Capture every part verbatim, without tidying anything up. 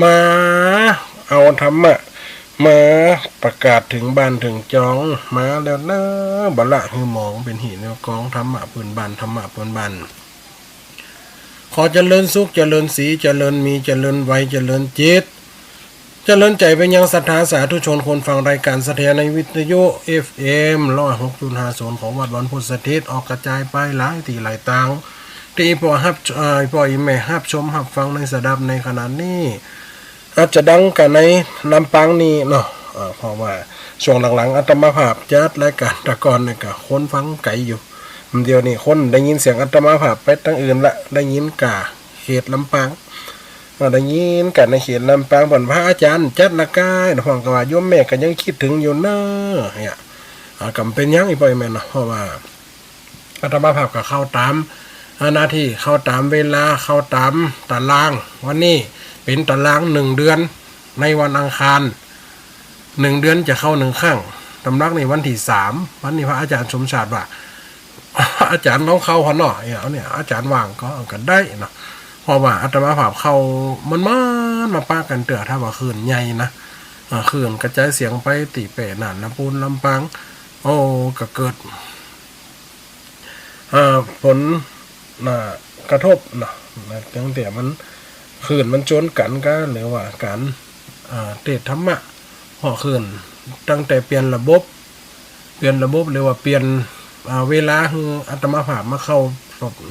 มาเอาธรรมะ มาประกาศเถิงบ้านเถิงจอง มาแล้วเน่อ บ่ละหื้อหมอง เป๋นหินแนวกอง ธรรมะปื้นบ้าน ธรรมะปื้นบ้าน ขอเจริญสุข เจริญศรี เจริญมี เจริญวัย เจริญจิต เจริญใจ๋ไปยังศรัทธาสาธุชนคนฟังรายก๋านสะเทือนในวิทยุ เอฟเอ็ม ร้อยหกจุดห้าศูนย์ ของวัดวันพุทธสถิต ออกกระจายไปหลายตี้หลายตาง ตี้ป้อฮับ เอ่อ ป้ออี่แม่ฮับชมฮับฟังในสดับในขณะนี้ อาจจะดังกว่าในลำปางนี่เนาะ เอ่อ เพราะว่าช่วงหลังๆ อาตมาภาพจัดรายก๋านตะก่อนเนี่ยก็คนฟังไก๋อยู่ เดี๋ยวนี้คนได้ยินเสียงอาตมาภาพไปตางอื่นละ ได้ยินก้าเขตลำปาง เอ่อ ได้ยินก้าในเขตลำปาง เปิ้นพระอาจ๋ารย์จัดละก้ายนะ พ่องก็ว่าโยมแม่ก็ยังกึ๊ดเถิงอยู่เน่อ เนี่ย อ่า ก็บ่เป๋นหยังอี่ป้ออี่แม่เนาะ เพราะว่า อาตมาภาพก็เข้าต๋าม อ่า หน้าตี้ เข้าต๋ามเวลา เข้าต๋ามตาราง วันนี้เป๋นตารางหนึ่งเดือน ในวันอังคาร หนึ่งเดือนจะเข้าหนึ่งครั้ง ตำหนักนี้วันตี้สาม วันนี้พระอาจ๋ารย์สมชาติว่า อาจ๋ารย์ลองเข้าหั้นเนาะ เนี่ย เนี่ย อาจ๋ารย์ว่างก็ ก็ได้เนาะ เพราะว่าอาตมาภาพเข้ามันๆ มาปะกั๋นเตื้อ ถ้าว่าคลื่นใหญ่นะ อ่า คลื่นกระจายเสียงไปตี้แป้น่าน ลำปูน ลำปาง โอ้ ก็เกิด เอ่อ ผล อ่า กระทบเนาะ ตั้งแต่มัน คลื่นมันจนกั๋นก้า หรือว่าก๋าน อ่า เตสน์ธรรมะ เพราะคลื่น ตั้งแต่เปลี่ยนระบบ เปลี่ยนระบบ หรือว่าเปลี่ยน อ่า เวลาหื้ออาตมาภาพมาเข้า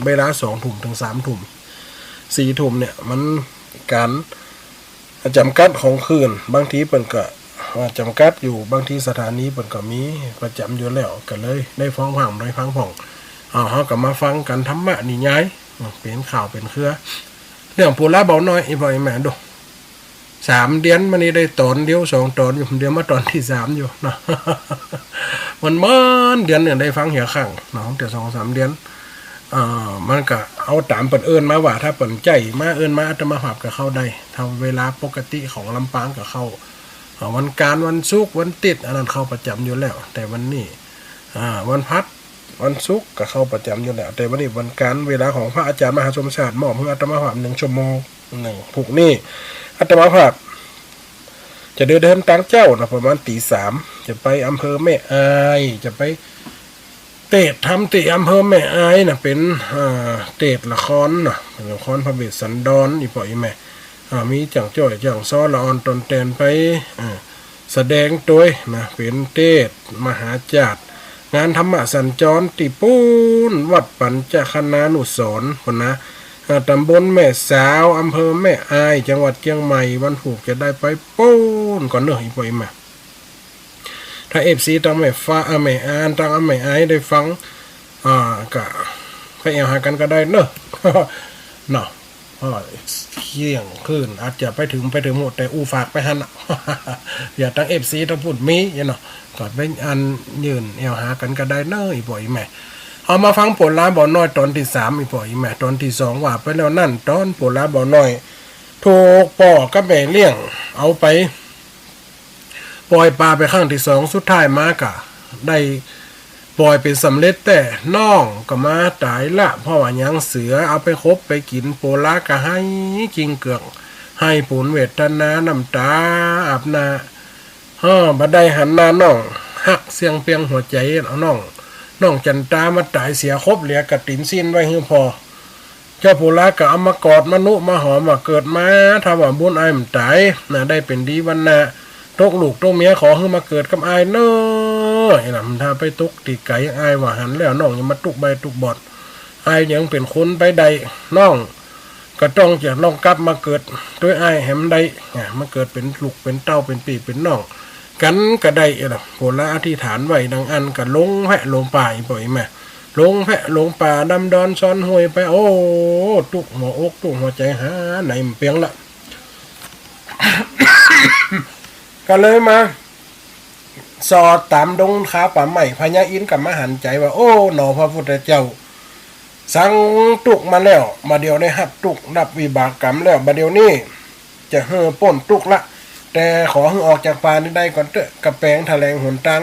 เวลาสองทุ่มเถิงสามทุ่ม สี่ทุ่มเนี่ย มันก๋าน จ๋ำกัดของคลื่น บางทีเปิ้นก็ อ่า จ๋ำกัดอยู่ บางตี้สถานีเปิ้นก็มีประจ๋ำอยู่แล้ว ก็เลยได้ฟังพ่อง ได้ฟังพ่อง อ่า เฮาก็มาฟังกั๋นธรรมะนิยาย อืม เป๋นข่าวเป๋นเครือ เรื่องปู๋หลาบ่าวน้อย อี่ป้ออี่แม่ดู สามเดือนมานี่ได้ต๋อนเดียวสองต๋อนอยู่ เดี๋ยวมาต๋อนตี้สามอยู่เนาะ มันๆ เดือนนึ่งได้ฟังเหียครั้งเนาะ ตั้งแต่สองสามเดือน เอ่อ มันก็เอาต๋ามเปิ้นเอิ้นมาว่า ถ้าเปิ้นใจ้มาเอิ้นมา อาตมาภาพก็เข้าได้ ถ้าเวลาปกติของลำปางก็เข้า เอ่อ วันก๋าน วันศุกร์ วันติ๊ด อันนั้นเข้าประจ๋ำอยู่แล้ว แต่วันนี้ อ่า วันพฤหัส วันศุกร์ก็เข้าประจ๋ำอยู่แล้ว แต่วันนี้วันก๋าน เวลาของพระอาจ๋ารย์มหาสมชาติ มอบหื้ออาตมาภาพหนึ่งชั่วโมง หนึ่ง พุกนี้ อาตมาภาพ จะเดิน เดินตางเจ๊านะ ประมาณตี๋สาม จะไปอำเภอแม่อาย จะไปเตสน์ธรรมตี้อำเภอแม่อายนะ เป๋น อ่า เตสน์ละครนะ เป๋นละครพระเวสสันดร อี่ป้ออี่แม่ อ่า มีจ่างจ้อยจ่างซ้อละอ่อนตนแตนไป อ่า แสดงตวยนะ เป๋นเตสน์มหาจาตุ งานธรรมสัญจรตี้ปู๊น วัดปัญจคณานุสรณ์ปู๊นนะ อ่า ต๋ำบลแม่สาว อำเภอแม่อาย จังหวัดเจียงใหม่ วันพูกจะได้ไปปู๊นก่อนเน่อ อี่ป้ออี่แม่ ถ้าเอฟซีตางแม่ฟ้า อ่า แม่อาย ตางแม่อายได้ฟัง อ่า ก็ไปแอ่วหากั๋นก็ได้เน่อ เนาะ เพราะเสียงคลื่นอาจจะไปเถิง ไปเถิงบ่ แต่อู้ฝากไปหั้นน่ะ เปื้อตางเอฟซีตางปู๊นมีเนาะ ก็เป๋นอันยื่นแอ่วหากั๋นก็ได้เน่อ อี่ป้ออี่แม่ เอามาฟังปู๋หลาบ่าวน้อยต๋อนตี้สาม อี่ป้ออี่แม่ ต๋อนตี้สองว่าไปแล้วนั้น ต๋อนปู๋หลาบ่าวน้อย ถูกป้อกับแม่เลี้ยงเอาไป ป่อยป๋าไปครั้งตี้สอง สุดท้ายมาก็ได้ป่อยเป๋นสำเร็จแต๊ น้องก็มาต๋ายละ เพราะว่ายังเสือเอาไปขบไปกิ๋น ปู๋หลาก็ไห้จิงเกือก ไห้ปูนเวทนา น้ำต๋าอาบหน้า เฮ้อ บ่ได้หันหน้าน้อง ฮักเสี้ยงเปียงหัวใจ๋ เอาน้อง น้องจั๋นตามาต๋ายเสีย ขบเหลือกะตี๋นซี้นไว้หื้อพ่อ เจ้าปู๋หลาก็เอามากอดมานุมาหอมว่า เกิดมา ถ้าว่าบุญอ้ายบ่ต๋ายนะ ได้เป๋นดีวรรณะ ตกลูกตกเมียขอหื้อมาเกิดกับอ้ายเน่อ ไอ้หนำ ถ้าไปตกตี้ไก๋ อ้ายว่าหันแล้วน้องยังมาตุ๊กใบ้ตุ๊กบอด อ้ายยังเป๋นคนไปได้ น้องก็ต้องจะต้องกลับมาเกิดตวยอ้ายแหมได้ อ่ะ มาเกิดเป๋นลูกเป๋นเต้าเป๋นปี้เป๋นน้องกั๋นก็ได้ ไอ้หนำ ปู๋หลาอธิษฐานไว้ดังอั้นก็ลงแพะลงป่า อี่ป้ออี่แม่ ลงแพะลงป่าดำดอนซ่อนห้วยไป โอ้ ตุ๊กหัวอกตุ๊กหัวใจ๋หาไหนบ่เปียงละ ก็เลยมาซอดต๋ามดงคาป่าไม้ พญาอินทร์ก็มาหันใจ๋ว่า โอ้ หนอพระพุทธเจ้า สังตุ๊กมาแล้ว บ่าเดี่ยวได้ฮับตุ๊กฮับวิบากกรรมแล้ว บ่าเดี่ยวนี้ จะหื้อป๊นตุ๊กละ แต่ขอหื้อออกจากป่านี้ได้ก่อนเต๊อะ กะแป๋งแถลงหนตาง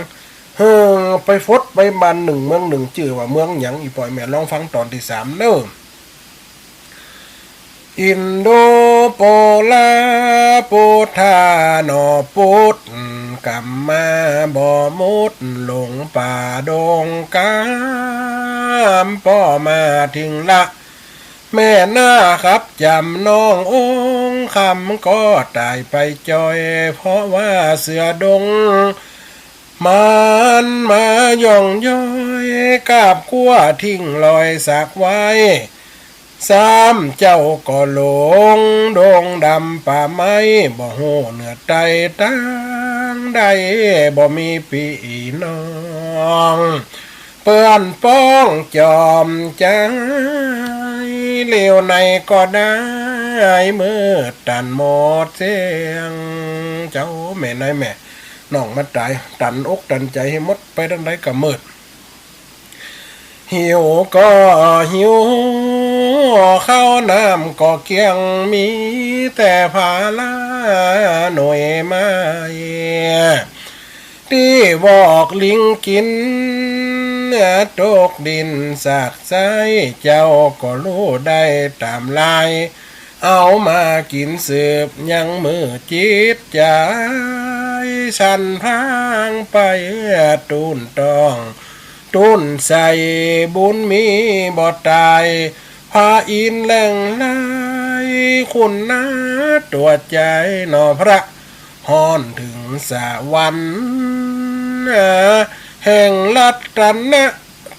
หื้อไปฟดไปบ้านนึ่งเมืองนึ่ง จื้อว่าเมืองหยัง อี่ป้ออี่แม่ ลองฟังต๋อนตี้สามเน่อ อินโด โปลาปุทธาหนอ ปุทธกำมาบ่หมด หลงป่าดงกามป้อมาถิงละ แม่นาขับจ๋ำน้ององค์คำก็ต๋ายไปจ้อย เพราะว่าเสือดง มันมาย่องย้อย กาบกั้วทิ้งรอยสักไว้ สามเจ้าก็หลงดงดำป่าไม้ บ่ฮู้เหนือใต้ตางใด บ่มีปี้น้อง เปื้อนป้องจอมใจ๋ เหลียวในก็ได้ มืดตันหมดเสี้ยง เจ้าแม่นายแม่ น้องมาต๋าย ตันอกตันใจ๋หื้อหมด ไปตางใดก็มืด หิวก็หิว ข้าวน้ำก็เกลี้ยง มีแต่ผาลาหน่วยไม้ ตี้วอกลิงกิ๋น ตกดินสากไส้ เจ้าก็ฮู้ได้ต๋ามลาย เอามากิ๋นสืบยังมื้อจิตใจ๋ สั่นพางไป ตูนต้อง ตูนใส่ บุญมีบ่ต๋าย พระอินทร์แหล่งไหล คุณนาตั๋วใจ๋หนอพระ ฮ้อนเถิงสวรรค์ แห่งรัตนะ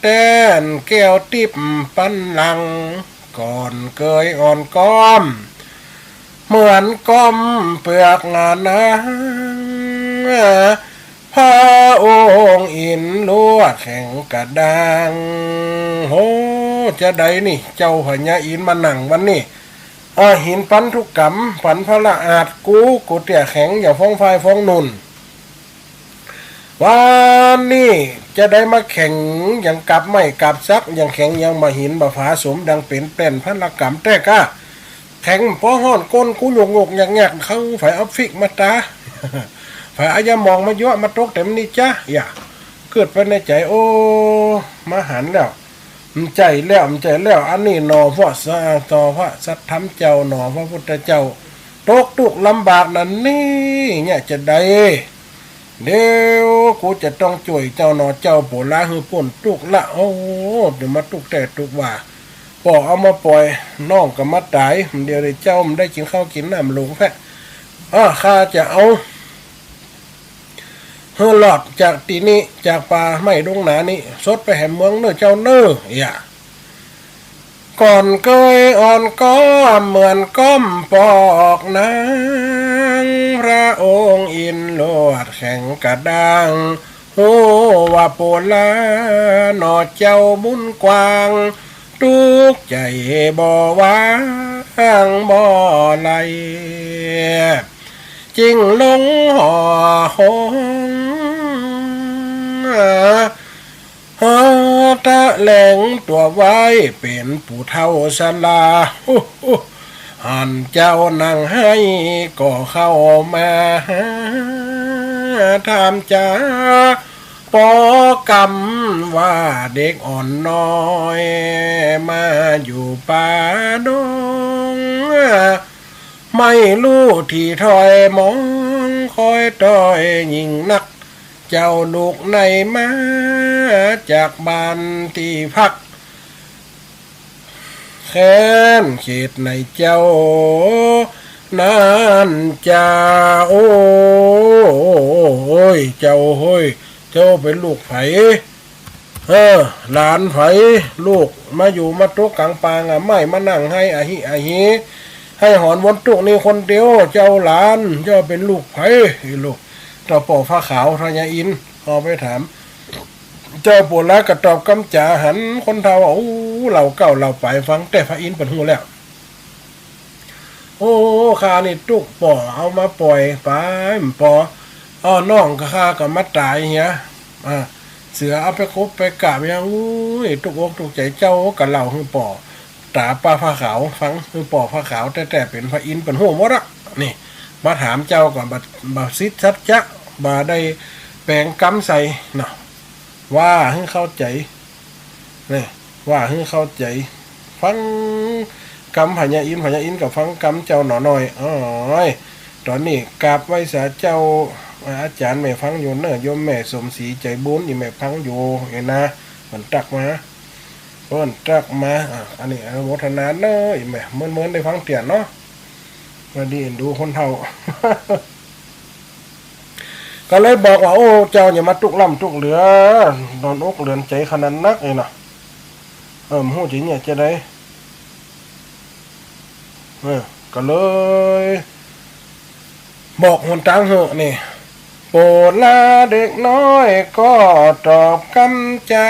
แต้นแก้วติ๊บปันหลัง ก่อนเกยอ่อนก้อม เหมือนก้อมเปลือกนาง พระองค์อินทร์ลวดแข็งกระด้าง โห จาใดนี่ เจ้าพญาอินทร์มานั่งวันนี้ อ่า หินปันทุกกำ ปันพละอาจ กู กูเตี้ยแข็ง อย่างฟ้องฟ้ายฟ้องนุ่น วันนี้จาใดมาแข็งอย่างกับไม้กับสัก อย่างแข็งอย่างบ่าหินบ่าผา สมดังเป๋นแป้นพละกำแต๊ก้า แข็งปอฮ้อนก้นกูหยกหยกหยักหยัก เข้าใผเอาฟิกมาตา ใผเอายาหมองมายั่วมาตกเต็มนี่จ๊ะ อย่า กึ๊ดไปในใจ๋ โอ้ มาหันแล้ว บ่ใจ้แล้ว บ่ใจ้แล้ว อันนี้หนอ พระสะ ต่อพระสัตธรรมเจ้าหนอ พระพุทธเจ้า ตกตุ๊กข์ลำบากนั้นนี่ เนี่ยจาใด เดี๋ยวกูจะต้องจ้วยเจ้าหนอ เจ้าโปลาหื้อป๊นตุ๊กข์ละ โอ้ เดี๋ยวมาตุ๊กข์แต๊ตุ๊กข์ว่า ป้อเอามาป่อย น้องก็มาต๋าย เดี๋ยวเจ้าบ่ได้กิ๋นข้าวกิ๋นน้ำหลงแพะ อ้อ ข้าจะเอา หื้อรอดจากตี้นี้ จากป่าไม้ดงหนานี้ สดไปแหมเมืองเน่อเจ้าเน่อ อย่า ก่อนเกยอ่อนก้อม เหมือนก้อมปอกนาง พระองค์อินทร์ลวดแข็งกระด้าง ฮู้ว่าโปลาหนอเจ้าบุญกว้าง ตุ๊กข์ใจ๋บ่วางบ่ไหล จึงลงห่อหง หาแถลงตั๋วไว้เป๋นปู่เฒ่าชรา หันเจ้านั่งไห้ก็เข้ามาหา ถามจ๋าปอกำว่าเด็กอ่อนน้อย มาอยู่ป่าดง ไม่ฮู้ตี้ถ้อยมอง คอยต้อยยิ่งนัก เจ้าลูกไหนมาจากบ้านตี้พัก แคว้นเขตไหนเจ้านั้นจา โอ้ย เจ้าเฮ้ย เจ้าเป๋นลูกใผ เออ หลานใผ ลูกมาอยู่มาตุ๊กข์ก๋างป่าง่าไม้ มานั่งไห้อะหิอะเห ไห้หอนวนตุ๊กข์นี่คนเดียว เจ้าหลาน เจ้าเป๋นลูกใผ ไอ้ลูก เต้าป้อผ้าขาว พญาอินทร์ เอาไปถาม เจ้าโปลาก็ตอบกำจ๋าหันคนเฒ่า โอ้ เล่าเก้าเล่าป๋ายฟัง แต่พระอินทร์เปิ้นฮู้แล้ว โอ้ ข้านี่ตุ๊กข์ป้อเอามาป่อยไป บ่ปอ อ้อ น้องข้าก็มาต๋ายเหีย อ่า เสือเอาไปขบไปกาบยัง อุ้ย ตุ๊กข์อกตุ๊กข์ใจ๋ เจ้าก็เล่าหื้อป้อต๋าป้าผ้าขาวฟัง หื้อป้อผ้าขาวแต๊ๆ เป๋นพระอินทร์เปิ้นฮู้หมดอะ นี่ มาถามเจ้าก็บ่ บ่สิ้นสัจจะ บ่ได้แป๋งกำใส่เนาะ ว่าหื้อเข้าใจ๋ นี่ ว่าหื้อเข้าใจ๋ ฟัง กำพญาอินทร์ พญาอินทร์ก็ฟังกำเจ้าหน่อน้อย โอ้ย ต๋อนนี้กราบไหว้สาเจ้า อาจ๋ารย์แม่ฟังอยู่เน่อ โยมแม่สมศรีใจ๋บุญ อี่แม่ฟังอยู่เห็นนะ เปิ้นตั๊กมา เปิ้นตั๊กมา อ่ะ อันนี้อนุโมทนาเน่อ อี่แม่ เมินๆ ได้ฟังเตี้ยเนาะ ว่าดีเอ็นดูคนเฒ่า ก็เลยบอกว่า โอ้ เจ้าอย่ามาตุ๊กร่ำตุ๊กเหลือ ร้อนอกร้อนใจ๋ขนาดนักเลยนะ เออ บ่ฮู้จะเนี่ยจะใด เออ ก็เลย บอกหนตางหื้อนี่ โปลาเด็กน้อยก็ตอบกำจา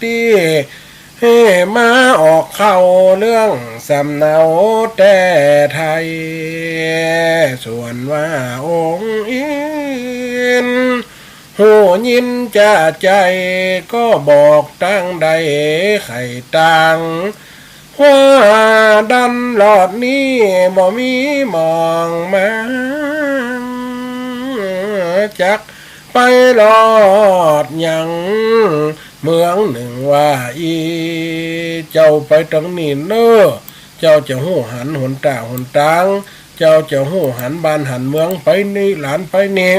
ตี้ หื้อมาออกเข้าเรื่องสำเนาแต่ไทย ส่วนว่าองค์อิน ฮู้ยินจะใจ๋ก็บอกตางได้ไขตาง ว่าดันรอดนี้บ่มีหมองมาง จักไปรอดยังเมืองนึ่งว่าอี้ เจ้าไปตางนี้เน่อ เจ้าจะฮู้หันหนต้าหนตาง เจ้าจะฮู้หันบ้านหันเมืองไปนี่หลานไปนี่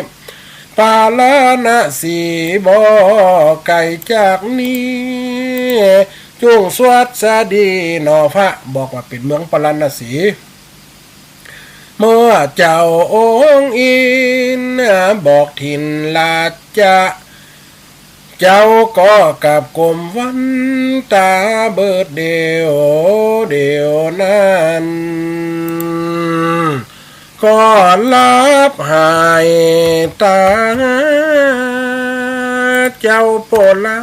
ปาราณสีบ่ไก๋จากนี้ จุ่งสวัสดีหนอพระ บอกว่าเป๋นเมืองปาราณสี เมื่อเจ้าองค์อินบอกถิ่นราชะ เจ้าก็กราบก้มวันตาเบิดเดี่ยว เดี่ยวนั้น ก็หลับหายตา เจ้าโปลา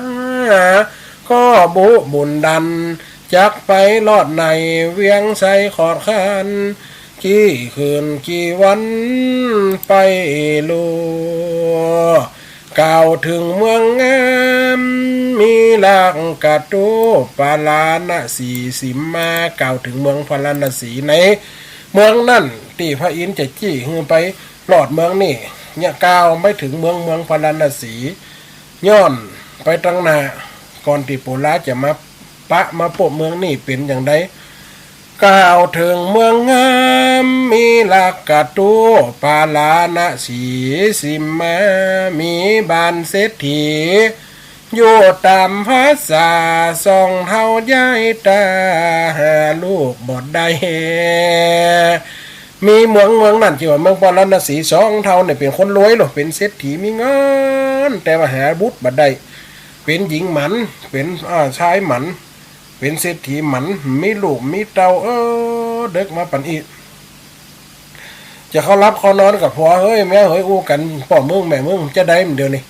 ก็บุบุญดัน จักไปรอดในเวียงไชยขอดขัน กี่คืนกี่วันไปลู กล่าวเถิงเมืองงาม มีลักกะตูปาราณสีสิมมา กล่าวเถิงเมืองปาราณสีใน เมืองนั้นตี้พระอินทร์จะจี้หื้อไปรอดเมืองนี้ เนี่ยกล่าวไปเถิงเมือง เมืองปาราณสี ย้อนไปตังหน้า ก่อนตี้โปลาจะมาปะมาปบเมืองนี้เป๋นอย่างใด กล่าวเถิงเมืองงาม มีลักกะตูปาราณสีสิมมา มีบ้านเศรษฐี อยู่ต๋ามภาษาสองเฒ่าย้ายต๋าหาลูกบ่ได้ มีเมือง เมืองนั้นจื้อว่าเมืองปาราณสี สองเฒ่าเนี่ยเป๋นคนรวยโลด เป๋นเศรษฐีมีเงิน แต่ว่าหาบุตรบ่ได้ เป๋นหญิงหมัน เป๋น อ่า ชายหมัน เป๋นเศรษฐีหมัน มีลูกมีเต้า เออ เดิ็กมาปันอี้ จะเข้าหลับเข้านอนกับผัว เฮ้ย เมียเฮ้ย อู้กั๋น ป้อเมืองแม่เมือง จะใดมันเดี๋ยวนี้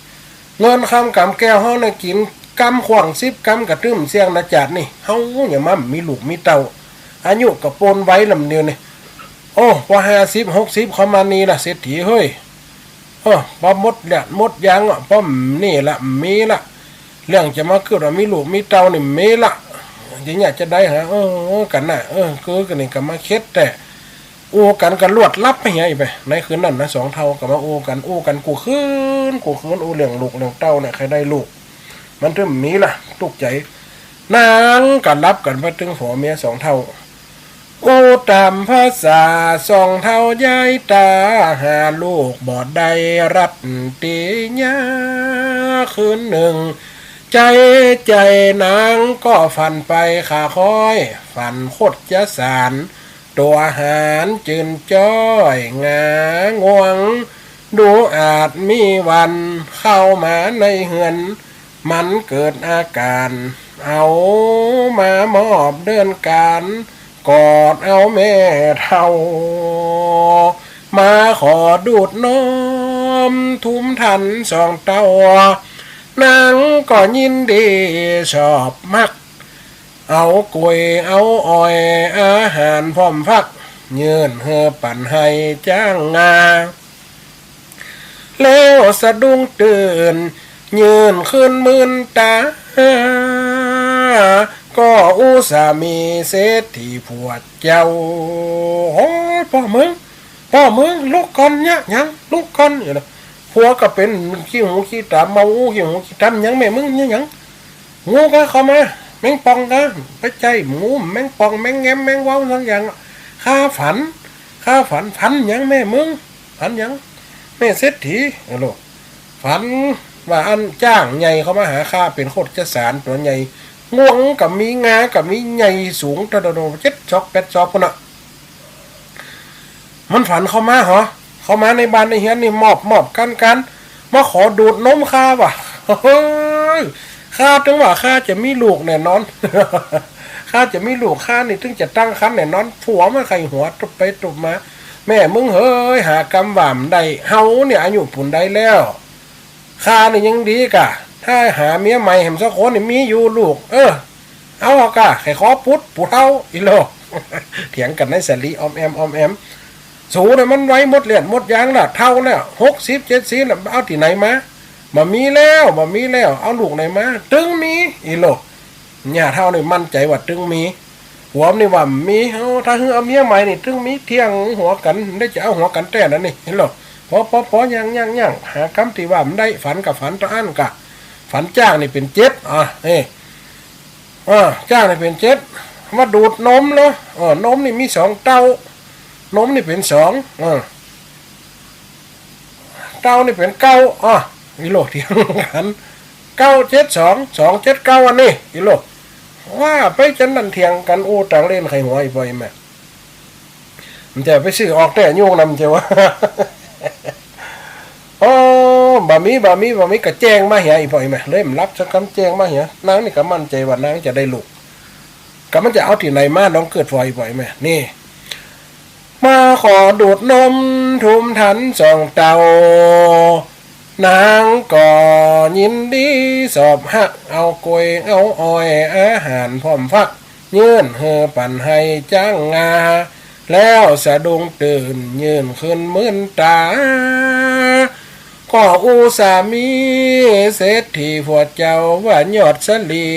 เงินคำก๋ำแก้วเฮาเนี่ยกิ๋นกำขว้างสิบกำก็ตึ้มเสี้ยงนาจ๋าดนี่ เฮาเนี่ยมันมีลูกมีเต้า อายุก็ปนวัยลำเดียวนี่ โอ้ ปอห้าสิบหกสิบเข้ามานี่ละ เศรษฐีเฮ้ย เออ ปอหมดเรี่ยวหมดยางอ่ะ ปอนี่ละ มีละ เรื่องจะมาเกิดว่ามีลูกมีเต้านี่มีละ จะเนี่ยจะใดหา เออ กั๋นน่ะ เออ เกอกั๋นนี่ก็มาเข็ดแต๊ อู้กั๋นก็ลวดลับไปเหียไป ในคืนนั้นนะ สองเฒ่าก็มาอู้กั๋น อู้กั๋นกู้คืน กู้คืน อู้เรื่องลูกเรื่องเต้าเนี่ย ใค่ได้ลูก มันตึงมีละ ตุ๊กใจ๋ นางก็หลับกั๋นไปตึงผัวเมียสองเฒ่า อู้ต๋ามภาษาสองเฒ่าย้ายต๋าหาลูกบ่ได้ รัตติยาคืนนึ่ง ใจ๋ ใจ๋นางก็ฝันไปขาค้อย ฝันคดจะสาร ตั๋วหารจืนจ้อยหงางวง ดูอาจมีวันเข้ามาในเฮือน มันเกิดอาก๋าน เอามามอบเดินก๋าน กอดเอาแม่เฒ่า มาขอดูดน้อมทุมทันสองเต้า นางก็ยินดีชอบมัก เอาก๋วยเอาอ่อยอาหารพร้อมฟัก ยื่นหื้อปั๋นไห้จ้างงา แล้วสะดุ้งตื่น ยื่นขึ้นมืนต๋า ก็อู้สามีเศรษฐีผัวเจ้า โอ้ย ป้อเมือง ป้อเมือง ลุกก่อน เยียะหยัง ลุกก่อน อยู่นะ ผัวก็เป๋นขี้หูขี้ต๋าม เมาอู้ขี้หูขี้ต๋าม หยังแม่มึง เยียะหยัง งูก็เข้ามา แมงป่องกา บ่ใจ้ หมู แมงป่อง แมงแงม แมงเว้าสักอย่าง ข้าฝัน ข้าฝัน ฝันหยังแม่มึง ฝันหยัง แม่เศรษฐี เออลูก ฝันว่าอันจ๊างใหญ่เข้ามาหาข้า เป๋นโคชสารตั๋วใหญ่ งวงก็มี งาก็มี ใหญ่สูงเต้าๆ เจ็ดศอกแปดศอกพุ้นน่ะ มันฝันเข้ามาเหรอ เข้ามาในบ้านในเฮือนนี่ มอบๆ กั๋นๆ มาขอดูดนมข้าว่ะ เฮ้ย ข้าตึงว่าข้าจะมีลูกแน่นอน ข้าจะมีลูก ข้านี่ตึงจะตั้งครรภ์แน่นอน ผัวมันใค่หัวตุ๊บไปตุ๊บมา แม่มึงเฮย หากำว่าบ่ได้ เฮาเนี่ยอายุปูนใดแล้ว ข้านี่ยังดีก่า ถ้าหาเมียใหม่แหมสักคนนี่มีอยู่ลูก เออ เอาเอาก่า ใค่ขอปุด ปู่เฒ่า อีโล เถียงกั๋นในสลี ออมแอม ออมแอม สูน่ะมันวัยหมดเรี่ยวหมดยางแล้ว เฒ่าแล้ว หกสิบ เจ็ดสิบแล้ว เอาตี้ไหนมา บ่มีแล้ว บ่มีแล้ว เอาลูกไหนมา ตึงมี อีโล ย่าเฒ่านี่มั่นใจ๋ว่าตึงมี ผัวมันนี่ว่าบ่มี เอ้า ถ้าหื้อเอาเมียใหม่นี่ ตึงมีเถียงหัวกั๋น ได้จะเอาหัวกั๋นแต๊นั้นนี่ เห็นหรอ ปอ ปอ ปอ ยัง ยัง ยัง หากำตี้ว่าบ่ได้ ฝันก็ฝันเต้าอั้นก่า ฝันจ๊างนี่เป๋นเจ็ด อ่ะ เอ้ย อ่า จ๊างนี่เป๋นเจ็ด มาดูดนมเหรอ เออ นมนี่มีสองเต้า นมนี่เป๋นสอง เออ เต้านี่เป๋นเก้า อ่ะ อีโล เถียงกั๋น เก้าเจ็ดสอง สองเจ็ดเก้า อันนี้ อีโล ว่าไปจั้นนั้นเถียงกั๋น โอ้ ต่างเล่นใค่หัว อี่ป้ออี่แม่ มันจะไปซื้อออกแต๊ยุคนั้น มันจะว่า โอ้ บ่มี บ่มี บ่มี ก็แจ้งมาเหีย อี่ป้ออี่แม่ เลยบ่หลับสักกำ แจ้งมาเหีย นางนี่ก็มั่นใจ๋ว่านางจะได้ลูก ก็มันจะเอาตี้ไหนมา ลองเกิดฟอย อี่ป้ออี่แม่ นี่ มาขอดูดนมทุมตันสองเต้า นางก็ยินดีสอบฮัก เอาก๋วยเอาอ้อย อาหารพร้อมฟัก ยื่นหื้อปั๋นไห้จ๊างงา แล้วสะดุ้งตื่น ยื่นขึ้นมื่นต๋า ก็อู้สามีเศรษฐีผัวเจ้าว่ายอดสะหลี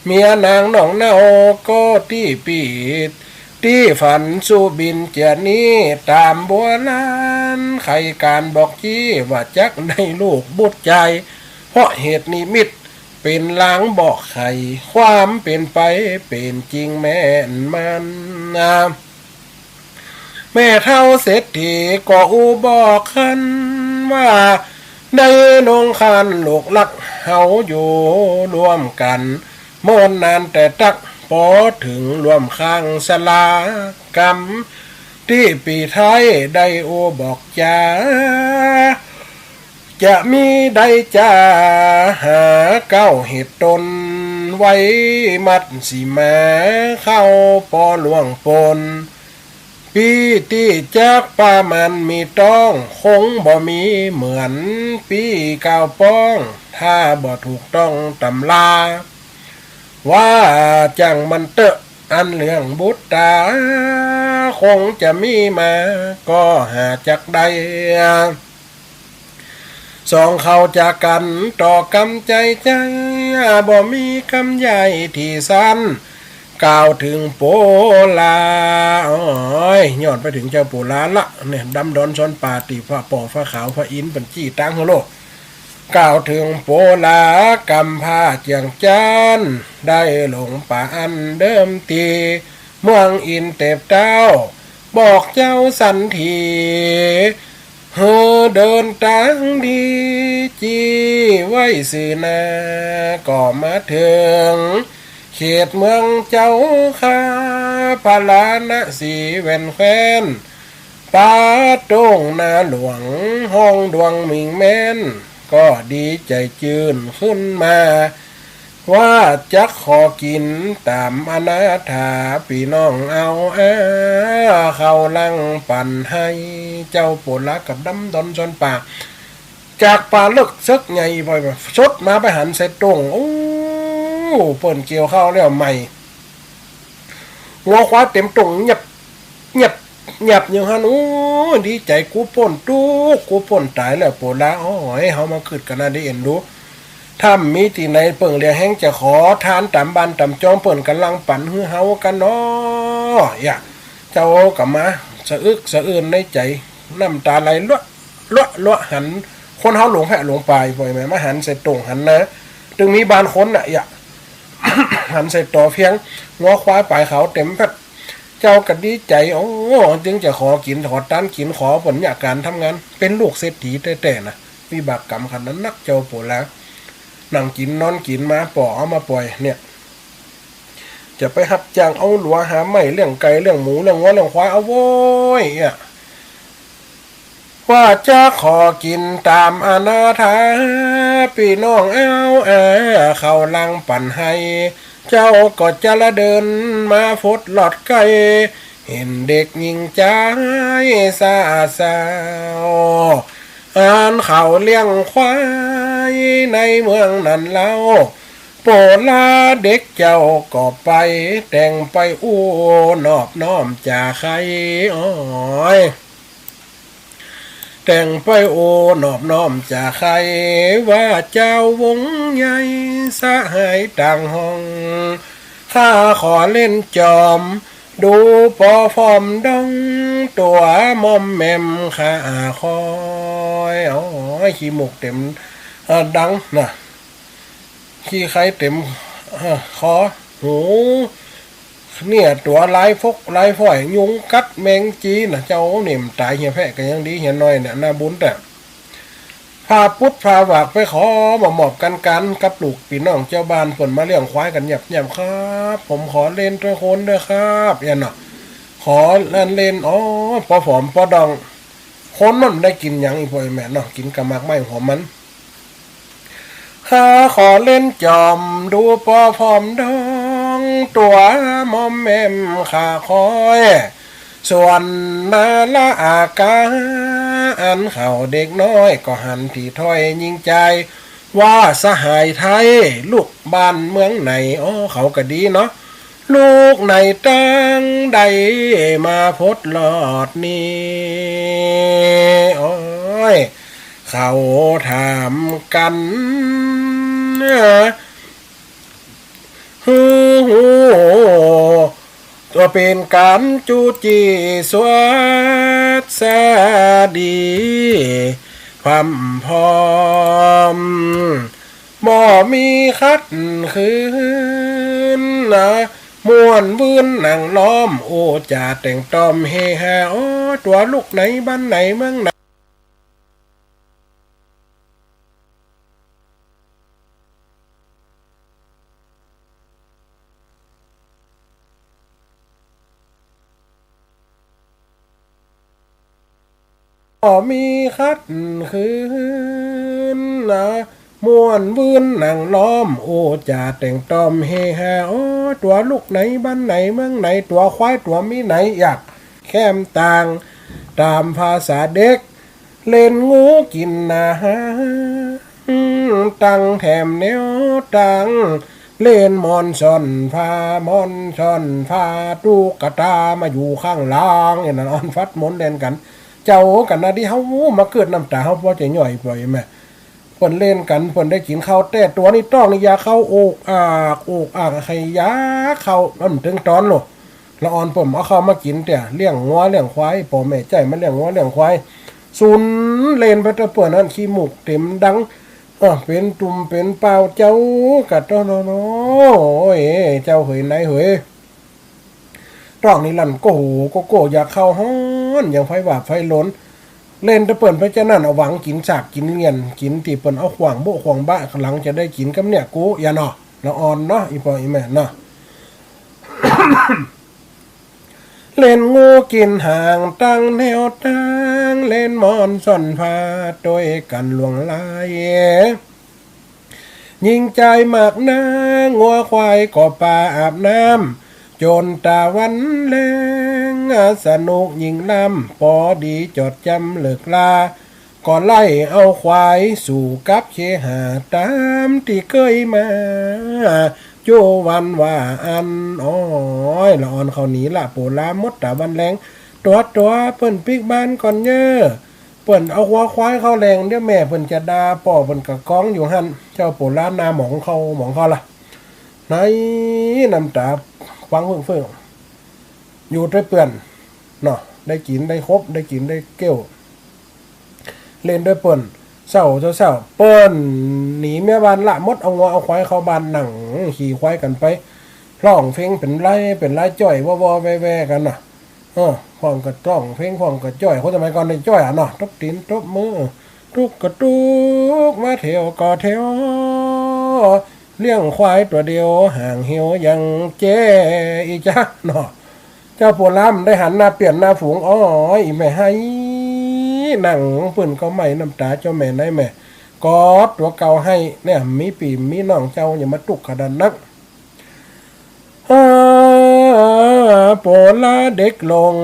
เมียนางน้องเนาก็ตี้ปีด ตี้ฝันสู่บินเจื้อนี้ ต๋ามโบราณใค่ก๋านบอกจี้ ว่าจักได้ลูกบุตรจาย เพราะเหตุนิมิตเป๋นลางบอกไข ความเป๋นไปเป๋นจริงแม่นมันนา แม่เฒ่าเศรษฐีก็อู้บอกหั้นว่า ได้นงครรภ์ลูกรักเฮาอยู่ร่วมกั๋น เมินนานแต่ตั๊ก ปอเถิงร่วมข้างสลากำ ตี้ปี๋ไท้ได้อู้บอกจา จะมีได้จาหาเก๊าเหตุต๋น ไว้มัดสีมาเข้าปอล่วงปน ปี้ตี้จักป้ามันมีต้อง คงบ่มีเหมือนปี้กล่าวป้อง ถ้าบ่ถูกต้องต๋ำรา ว่าจั่งมันเต๊อะ อันเรื่องบุตรต๋า คงจะมีมาก็หาจักได้ สองเขาจากกั๋นต่อกำใจ๋ใจ๋ บ่มีกำใหญ่ตี้สั้น กล่าวเถิงโปลา โอ้ย ยอดไปเถิงเจ้าโปลาละ เนี่ย ดำดอนซอนป่า ตี้พระป้อพระขาวพระอินทร์เปิ้นจี้ตังหื้อโลด กล่าวเถิงโปลากำพร้าเจืองจั๊น ได้หลงป่าอันเดิมตี้ เมืองอินเตบเต้า บอกเจ้าสันถี หื้อเดินตางดี จี้ไว้ซื่อหน้า ก็มาเถิง เขตเมืองเจ้าข้า พาราณสีแว่นแคว้น ป่าต้งนาหลวง ห้องดวงมิงแม้น ก็ดีใจ๋จื้นขึ้นมา ว่าจักขอกิ๋นต๋ามอนาถา ปี้น้องเอาอาเข้าหลังปั๋นไห้ เจ้าโปลากับดำดอนซอนป่า จากป่าเลิกเซิกใหญ่ไป สดมาไปหันใส่ต้ง โอ้ เปิ้นเกี่ยวข้าวแล้วใหม่ งัวควายเต๋มต้ง เงียบ เงียบ เงียบอยู่หั้น โอ้ ดีใจ๋ กูป๊นตุ๊กข์ กูป๊นต๋ายแล้ว โปลา โอ้ย เฮามาขึดกั๋นนะ ได้เอ็นดู ถ้ามีตี้ไหนเปิ้นเหลือแฮงจะขอตานต๋ามบ้านต๋ามจอง เปิ้นก่ำลังปั๋นหื้อเฮากั๋นเนาะ เยียะ เจ้าก็มาสะอึกสะอื้นในใจ๋ น้ำต๋าไหลลัวะลัวะลัวะ หันคนเฮาหลงแพะหลงป่า ป้ออี่แม่ มาหันใส่ต้งหันนา ตึงมีบ้านคนน่ะ เยียะ หันใส่ตั๋วเพียง งัวควายป๋ายเขาเต๋มแป๊ด เจ้าก็ดีใจ๋ โอ้ จึงจะขอกิ๋น ขอตานกิ๋น ขอเปิ้นเยียะก๋านทำงาน เป๋นลูกเศรษฐีแต๊ๆ นะ วิบากกรรมขนาดนัก เจ้าโปลา นั่งกิ๋นนอนกิ๋นมา ป้อเอามาป่อยเนี่ย จะไปฮับจ้างเอาหลัวหาไม้ เลี้ยงไก่ เลี้ยงหมู เลี้ยงงัว เลี้ยงควาย เอาโว้ย เอี้ย ว่าจะขอกิ๋นต๋ามอนาถา ปี้น้องเอาอาเข้าหลังปั๋นให้ เจ้าก็จะละเดินมาฟดลอดใก้ หันเด็กญิงจายสาว อันเขาเลี้ยงควายในเมืองนั้นเล่า โปลาเด็กเจ้าก็ไป แต่งไปอู้นอบน้อมจ๋าใค่ โอ้ย แต่งไปอู้นอบน้อมจ๋าใค่ ว่าเจ้าวงใหญ่สหายต่างห้อง ข้าขอเล่นจอม ดูปอฟอมดอง ตั๋วมอมแมมข้าคอย โอ้ย ขี้มูกเต๋ม เอ่อ ดังนะ ขี้ไคเต๋ม เอ่อ คอ หู เนี่ย ตั๋วลายฟกลายฝ้อย ยุงกัดแมงจีนะ เจ้า เนี่ย มันต๋ายเหียแพะก็ยังดี เหียน้อยเนี่ย น่าบุญแต๊ ผ้าปุ๊ดผ้าหวากไปขอมามอบกั๋นกั๋นกับลูกปี้น้องเจ้าบ้าน เปิ้นมาเลี้ยงควายกั๋นเยียบๆ ครับ ผมขอเล่นตวยคนเต๊อะครับ เอี้ยเนาะ ขอเล่นเล่น อ๋อ ปอฟอมปอดอง คนมันได้กิ๋นหยัง อี่ป้ออี่แม่เนาะ กิ๋นก้าหมากไม้หอมมัน ข้าขอเล่นจอมดูปอฟอมดอง ตั๋วมอมแมมข้าคอย ส่วนนาละอากา อันเขาเด็กน้อยก็หันตี้ถ้อยญิงจาย ว่าสหายไทย ลูกบ้านเมืองไหน อ๋อ เขาก็ดีเนาะ ลูกไหนตังได้มาฟดลอดนี้ โอ้ย เขาถามกั๋น หื้อ หื้อ ว่าเป๋นก๋านจู้จี้สวัสดี พร่ำพร้อม บ่มีขัดขืนนะ ม่วนวื้นนั่งล้อม อู้จ๋าแต่งตอมเฮฮา โอ้ ตั๋วลูกไหนบ้านไหนเมืองไหน บ่มีขัดขืนนะ ม่วนวื้นนั่งล้อม อู้จ๋าแต่งตอมเฮฮา โอ้ ตั๋วลูกไหนบ้านไหนเมืองไหน ตั๋วควายตั๋วมีไหน อยากแคมต่าง ต๋ามภาษาเด็ก เล่นงูกิ๋นอาหาร ตังแถมแนวตัง เล่นม่อนซ่อนผ้า ม่อนซ่อนผ้า ตุ๊กตามาอยู่ข้างหลัง เอี้ยนะ อ่อนฟัดมนเล่นกั๋น เจ้ากั๋นนะ ตี้เฮามาเกิดน้ำต๋า เฮาปอจะย่อยป้อแม่ เปิ้นเล่นกั๋น เปิ้นได้กิ๋นข้าวแต๊ ตั๋วนี้ต้องนี่อยากเข้าโอกอาก โอกอาก ใค่อยากเข้า มันเถิงต๋อนโล ละอ่อนเปิ้นเอาข้าวมากิ๋นแต๊ เลี้ยงงัวเลี้ยงควาย ป้อแม่ใจ๊มาเลี้ยงงัวเลี้ยงควาย สุนเล่นไปตะเปิ้นหั้น ขี้มูกเต๋มดัง เออ เป๋นตุ่มเป๋นเปา เจ้ากะโตโนโน โอ้ย เจ้าเหยนายเหย ต้องนี่ลั่นโก้โหโก้โก้ อยากเข้าฮ้อน อย่างไฟวาบไฟหลน เล่นตะเปิ้นไปจานั้น เอาหวังกิ๋นสากกิ๋นเงี่ยน กิ๋นตี้เปิ้นเอาขว้างโบ๊ะขว้างบะ หลังจะได้กิ๋นกำเนี่ยกู้ เอี้ยเนาะ ละอ่อนเนาะ อี่ป้ออี่แม่เนาะ เล่นงูกิ๋นหาง ตังแนวตัง เล่นม่อนซ่อนผ้า ตวยกั๋นหลวงหลาย ญิงจายมากนัก งัวควายก็ปาอาบน้ำ จ๋นต๋าวันแลง สนุกยิ่งล้ำ ปอดีจอดจำเลิกลา ก็ไล่เอาควายสู่กับเคหา ต๋ามตี้เกยมา โจวันว่าอั้น โอ้ย ละอ่อนเข้าหนีละ โปลาหมดต๋าวันแลง ตั๋วตั๋ว เปิ้นปิ๊กบ้านก่อนเย้อ เปิ้นเอางัวควายเข้าแลง เดี๋ยวแม่เปิ้นจะด่า ป้อเปิ้นกะกองอยู่หั้น เจ้าโปลาหน้าหมองเข้าหมองเข้าละ ในน้ำต๋า ฟังเฟื่องๆ อยู่ตวยเปิ้นเนาะ ได้กิ๋นได้คบ ได้กิ๋นได้เกี้ยว เล่นตวยเปิ้น เศร้าเศร้าเปิ้นหนีเมียบ้านละหมด เอางัวเอาควายเข้าบ้าน นั่งขี่ควายกั๋นไป ฮ้องเพลงเป๋นลาย เป๋นลายจ้อย วอวอแวแวกั๋นน่ะ เออ พร้อมกับฮ้องเพลง พร้อมกับจ้อย คนสมัยก่อนนี่จ้อยอะเนาะ ตบตี๋นตบมือ ตุ๊กกะตุ๊ก มาแถวก่อแถว เลี้ยงควายตั๋วเดียว ห่างเหียวยังแจ้ อีจ๊ะเนาะ เจ้าปัวล้ำได้หันหน้าเปลี่ยนหน้าฝูง อ้อย อีแม่ไฮ้ นั่งปื้นก็ไหม้น้ำต๋า เจ้าแม่นายแม่ กอดตั๋วเก่าไห้ เนี่ย มีปี้มีน้องเจ้า อย่ามาตุ๊กข์ขนาดนัก อา โปลาเด็กหลง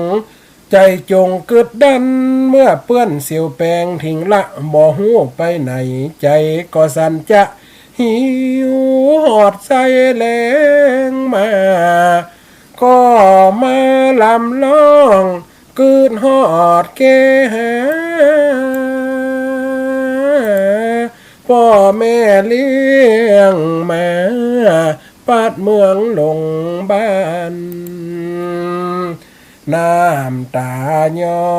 ใจ๋จงกึ๊ดดัน เมื่อเปื้อนเสียวแปงทิ้งละ บ่ฮู้ไปไหน ใจ๋ก็สั่นจะหิว ฮอดใส่แลงมา ก็มาลำร้อง กึ๊ดฮอดแก้หา ป้อแม่เลี้ยงมา ปัดเมืองหลงบ้าน น้ำต๋าย้อ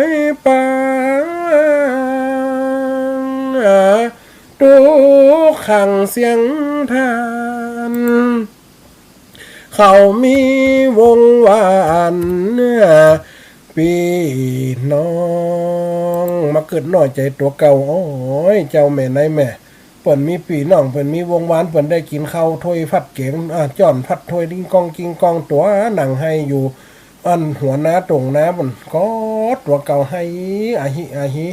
ยปัง ตุ๊กขังเสียงทาน เขามีวงวาน ปี้น้อง มากึ๊ดน้อยใจ๋ตั๋วเก่า โอ้ย เจ้าแม่นายแม่ เปิ้นมีปี้น้อง เปิ้นมีวงวาน เปิ้นได้กิ๋นข้าวถ้วยผัดแก๋ง อ่า จ้อนผัดถ้วย กิ้งก้องกิ้งก้อง ตั๋วนั่งไห้อยู่ อันหัวนาต๋งนา เปิ้นกอดตั๋วเก่าไห้ อาหิอาหิ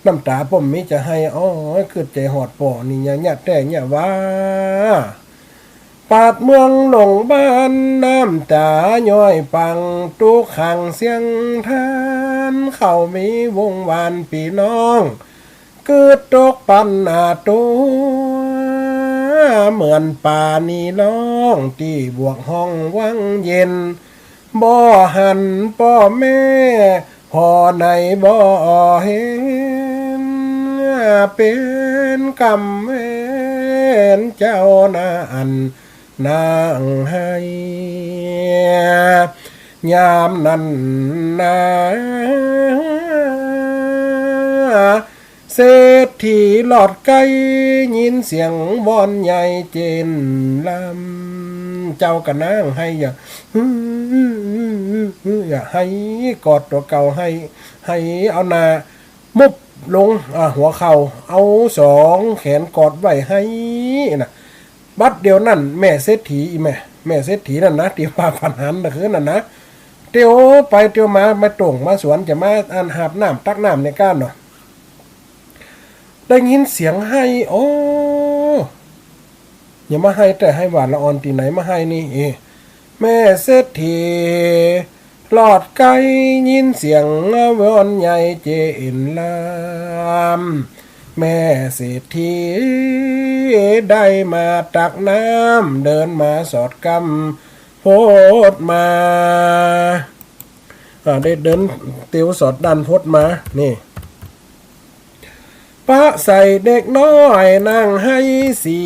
น้ำต๋าป้อมมีจะไห้ โอ้ย กึ๊ดใจ๋ฮอดป้อนี่ เยียะแต๊เยียะว่า ปัดเมืองหลงบ้าน น้ำต๋าย้อยปัง ตุ๊กขังเสียงทาน เขามีวงวานปี้น้อง กึ๊ดตกปันหน้าตั๋ว เหมือนป๋านี่ร้อง ตี้บวกห้องวังเย็น บ่หันป้อแม่ พ่อไหนบ่เห็น เป๋นกรรมเวรเจ้านาอันนั่งไห้ ยามนั้นนา เศรษฐีหลอดใก้ ยินเสียงวอนใหญ่เจนลำ เจ้าก็นั่งไห้ เยียะ เยียะไห้ กอดตั๋วเก่าไห้ ไห้เอาหน้า มุบลง อ่า หัวเข่า เอาสองแขนกอดไว้ไห้น่ะ บัดเดี๋ยวนั้นแม่เศรษฐี อี่แม่ แม่เศรษฐีนั่นนะ ตี้ว่าปันหันน่ะ คืนนั้นนะ เตียวไปเตียวมา มาตรงมาสวน จะมา อัน หาบน้ำตักน้ำในก้านเนาะ ได้ยินเสียงไห้ โอ้ อย่ามาไห้แต๊ไห้หวาดละอ่อนตี้ไหนมาไห้นี่ เอ แม่เศรษฐีหลอดใก้ ยินเสียงวอนใหญ่เจนลำ แม่เศรษฐีได้มาตักน้ำ เดินมาสอดก้ำโพดมา อ่า ได้เดินเตียวสอดด้านโพดมา นี่ ปะใส่เด็กน้อยนั่งไห้สี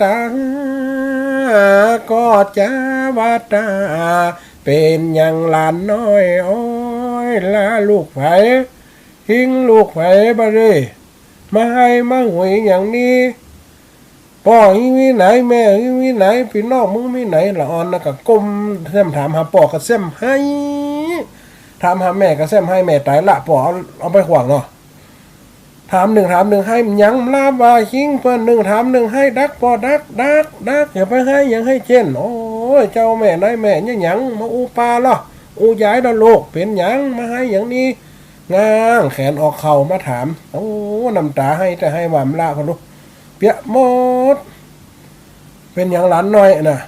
ตา ก็จะว่าตา เป๋นหยังหลานน้อย โอ้ย ละลูกใผ หิ้งลูกใผบ่าเด้ มาไห้มาหุยอย่างนี้ ป้อหิ้งวิไหน แม่หิ้งวิไหน ปี้น้องมึงวิไหน ละอ่อนน่ะก็ก้มแซ้มถามหาป้อก็แซ้มไห้ ถามหาแม่ก็แซ้มไห้ แม่ต๋ายละ ป้อเอา เอาไปขว้างเนาะ ถามนึ่งถามนึ่งไห้ หยังลาบว่าหิ้งเปิ้น นึ่งถามนึ่งไห้ ดักป้อดัก ดัก ดัก อย่าไปไห้หยังไห้เจ้น โอ้ย เจ้าแม่นายแม่ เนี่ยหยังมาอู้ป้าลอ อู้ยายลอลูก เป๋นหยังมาไห้อย่างนี้ ง้างแขนออกเข่ามาถาม โอ้ น้ำต๋าไห้แต๊ไห้หวาดละ พอลุก เปียะหมด เป๋นหยังหลานน้อยน่ะ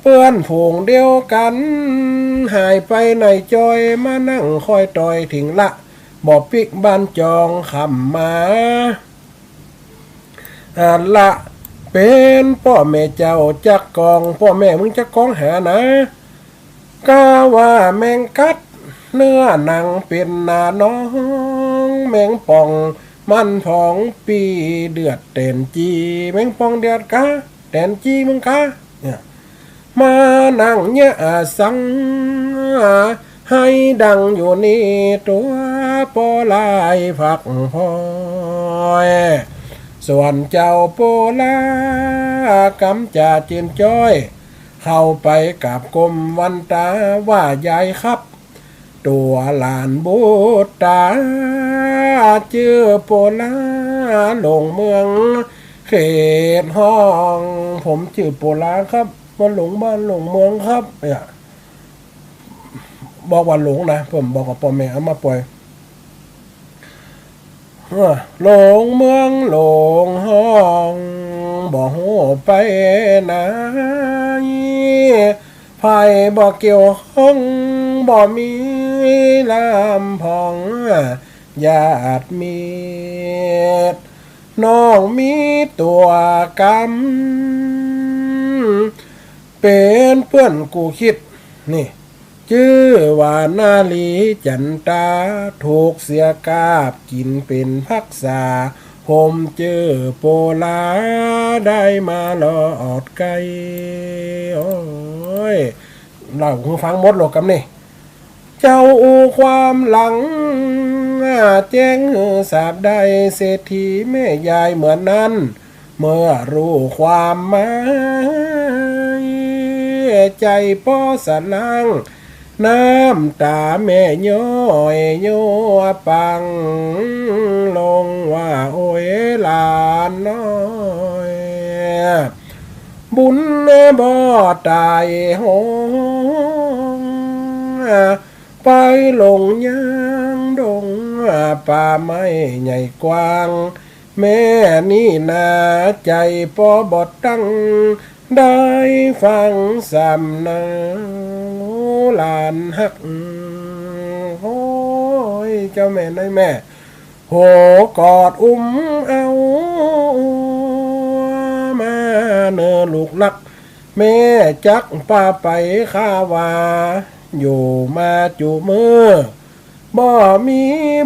เปื้อนฝูงเดียวกั๋น หายไปไหนจอย มานั่งคอยตอยถิงละ บ่ปิ๊กบ้านจองค่ำมา อ่า ละเป๋นป้อแม่เจ้าจักกอง ป้อแม่มึงจักกองหานะ กาว่าแมงกัดเนื้อหนังเป๋นหน้าน้อง แมงป่องมันผองปี้เดือดแต๋นจี้ แมงป่องเดือดกา แต๋นจี้มึงกา เนี่ย มานั่งเยียะสัง ไห้ดังอยู่นี่ตั๋ว ป้อลายผักผ่อน น้อย ส่วนเจ้าโปลากำจะจื้นจ้อย เข้าไปกราบก้มวันตาว่ายายครับ ตั๋วหลานบุตรต๋า จื้อโปลา หลงเมืองเขตฮ้อง ผมจื้อโปลาครับ บ่หลงบ้านหลงเมืองครับ เนี่ย บอกว่าหลงนะ ผมบอกกับป้อแม่เอามาป่อย เออ หลงเมืองหลงฮ้อง บ่ฮู้ไปไหน ไผบ่เกี่ยวข้อง บ่มีลำพ่อง ญาติมิตร น้องมีตั๋วกำ เป๋นเปื้อนกู้คิด นี่ จื้อว่านาลีจั๋นตา ถูกเสียกาบกิ๋นเป๋นภักษา ผมจื้อโปลา ได้มาลอดไกล โอ้ย เล่าหื้อฟังหมดโลกกำนี่ เจ้าอู้ความหลัง แจ้งหื้อทราบได้ เศรษฐีแม่ยายเหมือนนั้น เมื่อรู้ความหมาย ใจ๋ป้อสะหลั้ง น้ำต๋าแม่ย้อยยัวปัง ลงว่า โอ้ยหลานน้อย บุญบ่ต๋ายฮง ไปหลงยางดงป่าไม้ใหญ่กว้าง แม่นี่นาใจ๋ป้อบ่ตั้ง ได้ฟังสำเนาหลานฮัก โอ้ย เจ้าแม่นายแม่ โหกอดอุ้มเอา มาเน่อลูกฮัก แม่จักปาไปข้าว่า อยู่มาจุมื้อ บ่มี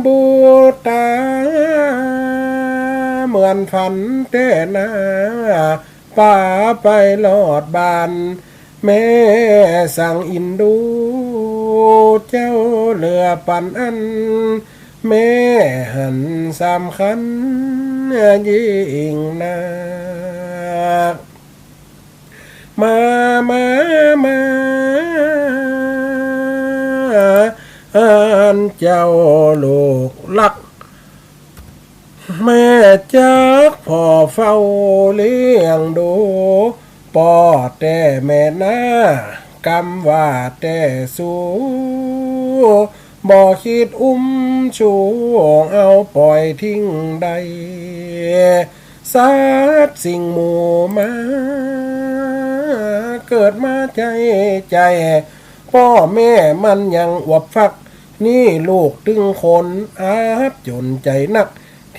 บุตรต๋า เหมือนฝันแต๊นา ปาไปลอดบ้าน แม่สังอินดู เจ้าเหลือปันอัน แม่หันสำคัญยิ่งนัก มา มา มา อันเจ้าลูกฮัก แม่จักผ่อเฝ้าเลี้ยงดู ป้อแต๊แม่นา กำว่าแต๊สู บ่คิดอุ้มชู เอาป่อยทิ้งได้ สัตว์สิ่งหมู่มา เกิดมาใจ้ใจ๋ ป้อแม่มันยังอวบฟัก นี่ลูกตึงคนอับจ๋นใจ๋นัก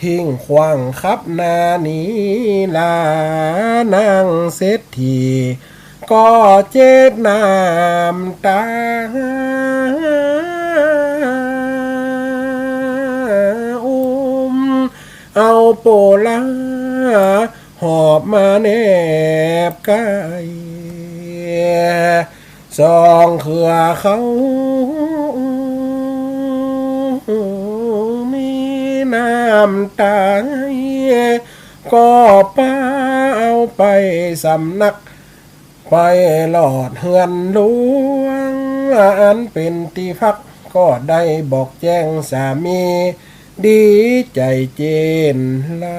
ทิ้งขว้างขับหน้าหนีลา นางเศรษฐีก็เจ็บน้ำต๋า อุ้มเอาโปลา หอบมาแนบใก้ สองเครือเขา มีน้ำต๋า ก็ปาเอาไปสำนัก ไปลอดเฮือนหลวง อันเป๋นตี้พัก ก็ได้บอกแจ้งสามี ดีใจ๋เจนลำ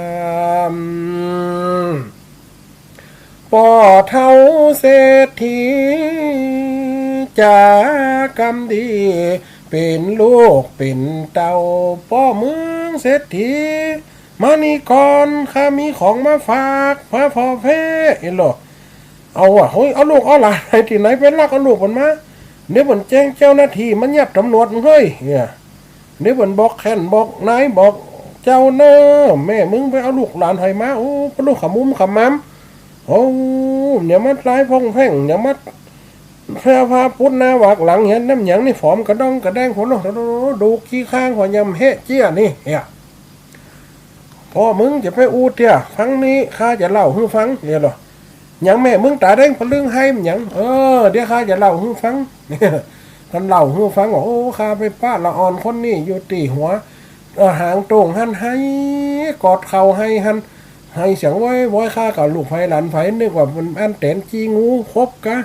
ป้อเฒ่าเศรษฐี จ๋ากำดี เป๋นลูกเป๋นเต้า ป้อเมืองเศรษฐี มานี่ก่อน ข้ามีของมาฝาก มาผ่อแพ่ เอ็นโล เอาว่ะ เฮ้ย เอาลูกเอาหลานไปตี้ไหน ไปลักเอาลูกเปิ้นมา เดี๋ยวเปิ้นแจ้งเจ้าหน้าตี้มายับตำรวจเฮ้ย เนี่ย เดี๋ยวเปิ้นบอกแค้นบอกนายบอกเจ้าเน่อ แม่มึงไปเอาลูกหลานไผมา โอ้ ปะลูกขมุมขมาม โอ้ เนี่ยมาลายพ่องแพ่ง เนี่ยมาแพร่พาปุดหน้าหวากหลัง เหียนน้ำหยังนี่ ฝอมกระด้องกระแดง โห โห ดูขี้ข้าง หัวยำเฮะเจี้ยนี่ เนี่ย ป้อมึงจะไปอู้เตื้อ ฟังนี้ ข้าจะเล่าหื้อฟัง เนี่ยเหรอ หยังแม่มึงต๋าแดงปะลึงไห้หยัง เออ เดี๋ยวข้าจะเล่าหื้อฟัง ต้านเล่าหื้อฟังว่า โอ้ ข้าไปปะละอ่อนคนนี้อยู่ตี้หัว เอ่อ หางโต้งหั้นไห้ กอดเข่าไห้หั้น ไห้เสียงว้อยว้อย ข้าก็ลูกใผหลานใผ นึกว่ามันอันแต๋นขี้งูขบกา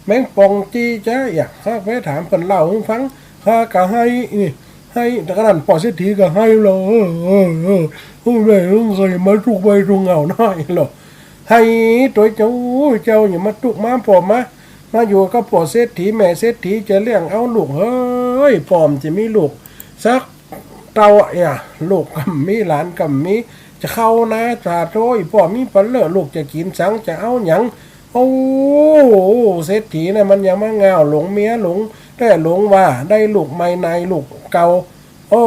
แมงป่องจี้จ๊ะ อยากข้าไปถามเปิ้นเล่าหื้อฟัง ข้าก็ไห้ อี้ ไห้ แต่ขนาดป้อเศรษฐีก็ไห้แล้ว เออ เออ เออ ฮู้ได้ ฮู้เคยมาตุ๊กไปตุ๊กเหงาน้อยหรอก ไห้ตวยเจ้า เจ้าอย่ามาตุ๊กมาป้อมา มาอยู่กับป้อเศรษฐีแม่เศรษฐีจะเลี้ยงเอาลูก เฮ้ย ป้อมจะมีลูกสักเต้าอะ ลูกก็มีหลานก็มี จะเข้านาจะโตย ป้อมีปันเลอะ ลูกจะกิ๋นสัง จะเอาหยัง โอ้ เศรษฐีน่ะมันยังมาง่าวหลงเมียหลงแต๊หลงว่า ได้ลูกใหม่นายลูกเก่า โอ้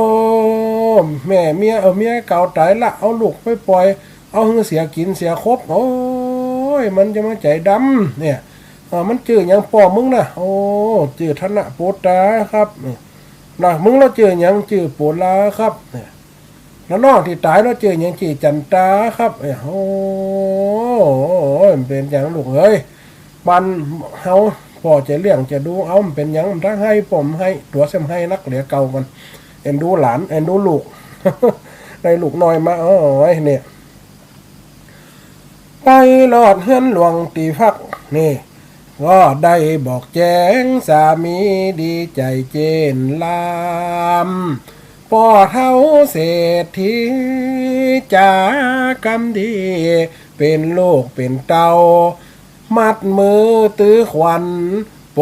แม่เมีย เออ เมียเก่าต๋ายละ เอาลูกไปป่อย เอาหื้อเสียกิ๋นเสียขบ โอ้ย มันจะมาใจ๋ดำเนี่ย เออ มันจื้อหยังป้อมึงน่ะ โอ้ จื้อธนโปตาครับ นะ มึงละจื้อหยัง จื้อโปลาครับ เนี่ย แล้วน้องตี้ต๋ายละจื้อหยัง จื้อจันตาครับ เนี่ย โอ้ย มันเป๋นหยังลูกเอ๋ย บ้านเฮาป้อจะเลี้ยงจะดูเอา มันเป๋นหยัง มันตังไห้ ป้อมไห้ ตั๋วเส้มไห้นักเหลือเก่าก่อน เอ็นดูหลาน เอ็นดูลูก ได้ลูกน้อยมา โอ้ย เนี่ย ไปฮอดเฮือนหลวงตี้พัก นี่ ก็ได้บอกแจ้งสามีดีใจ๋เจนลาม ป้อเฒ่าเศรษฐีจ๋ากำดี เป๋นลูกเป๋นเต้า มัดมือตื้อขวัญโป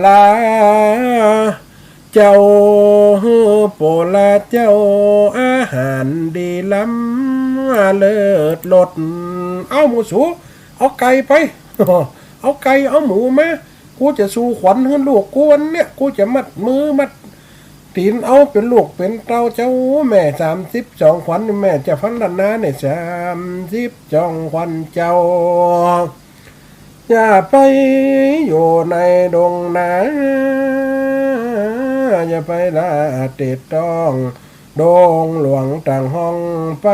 ลา เจ้า หื้อโปลาเจ้า อาหารดีล้ำเลิศรส เอาหมูสู เอาไก่ไป เอาไก่เอาหมูมา กูจะสู่ขวัญหื้อลูกกูวันเนี้ย กูจะมัดมือมัดตี๋นเอาเป๋นลูกเป๋นเต้า เจ้าแม่สามสิบสองขวัญ แม่เจ้าฟ้าละนาเนี่ย สามสิบสองขวัญเจ้า อย่าไปอยู่ในดงนา อย่าไปละเตะต้องดงหลวงต่างห้อง ไป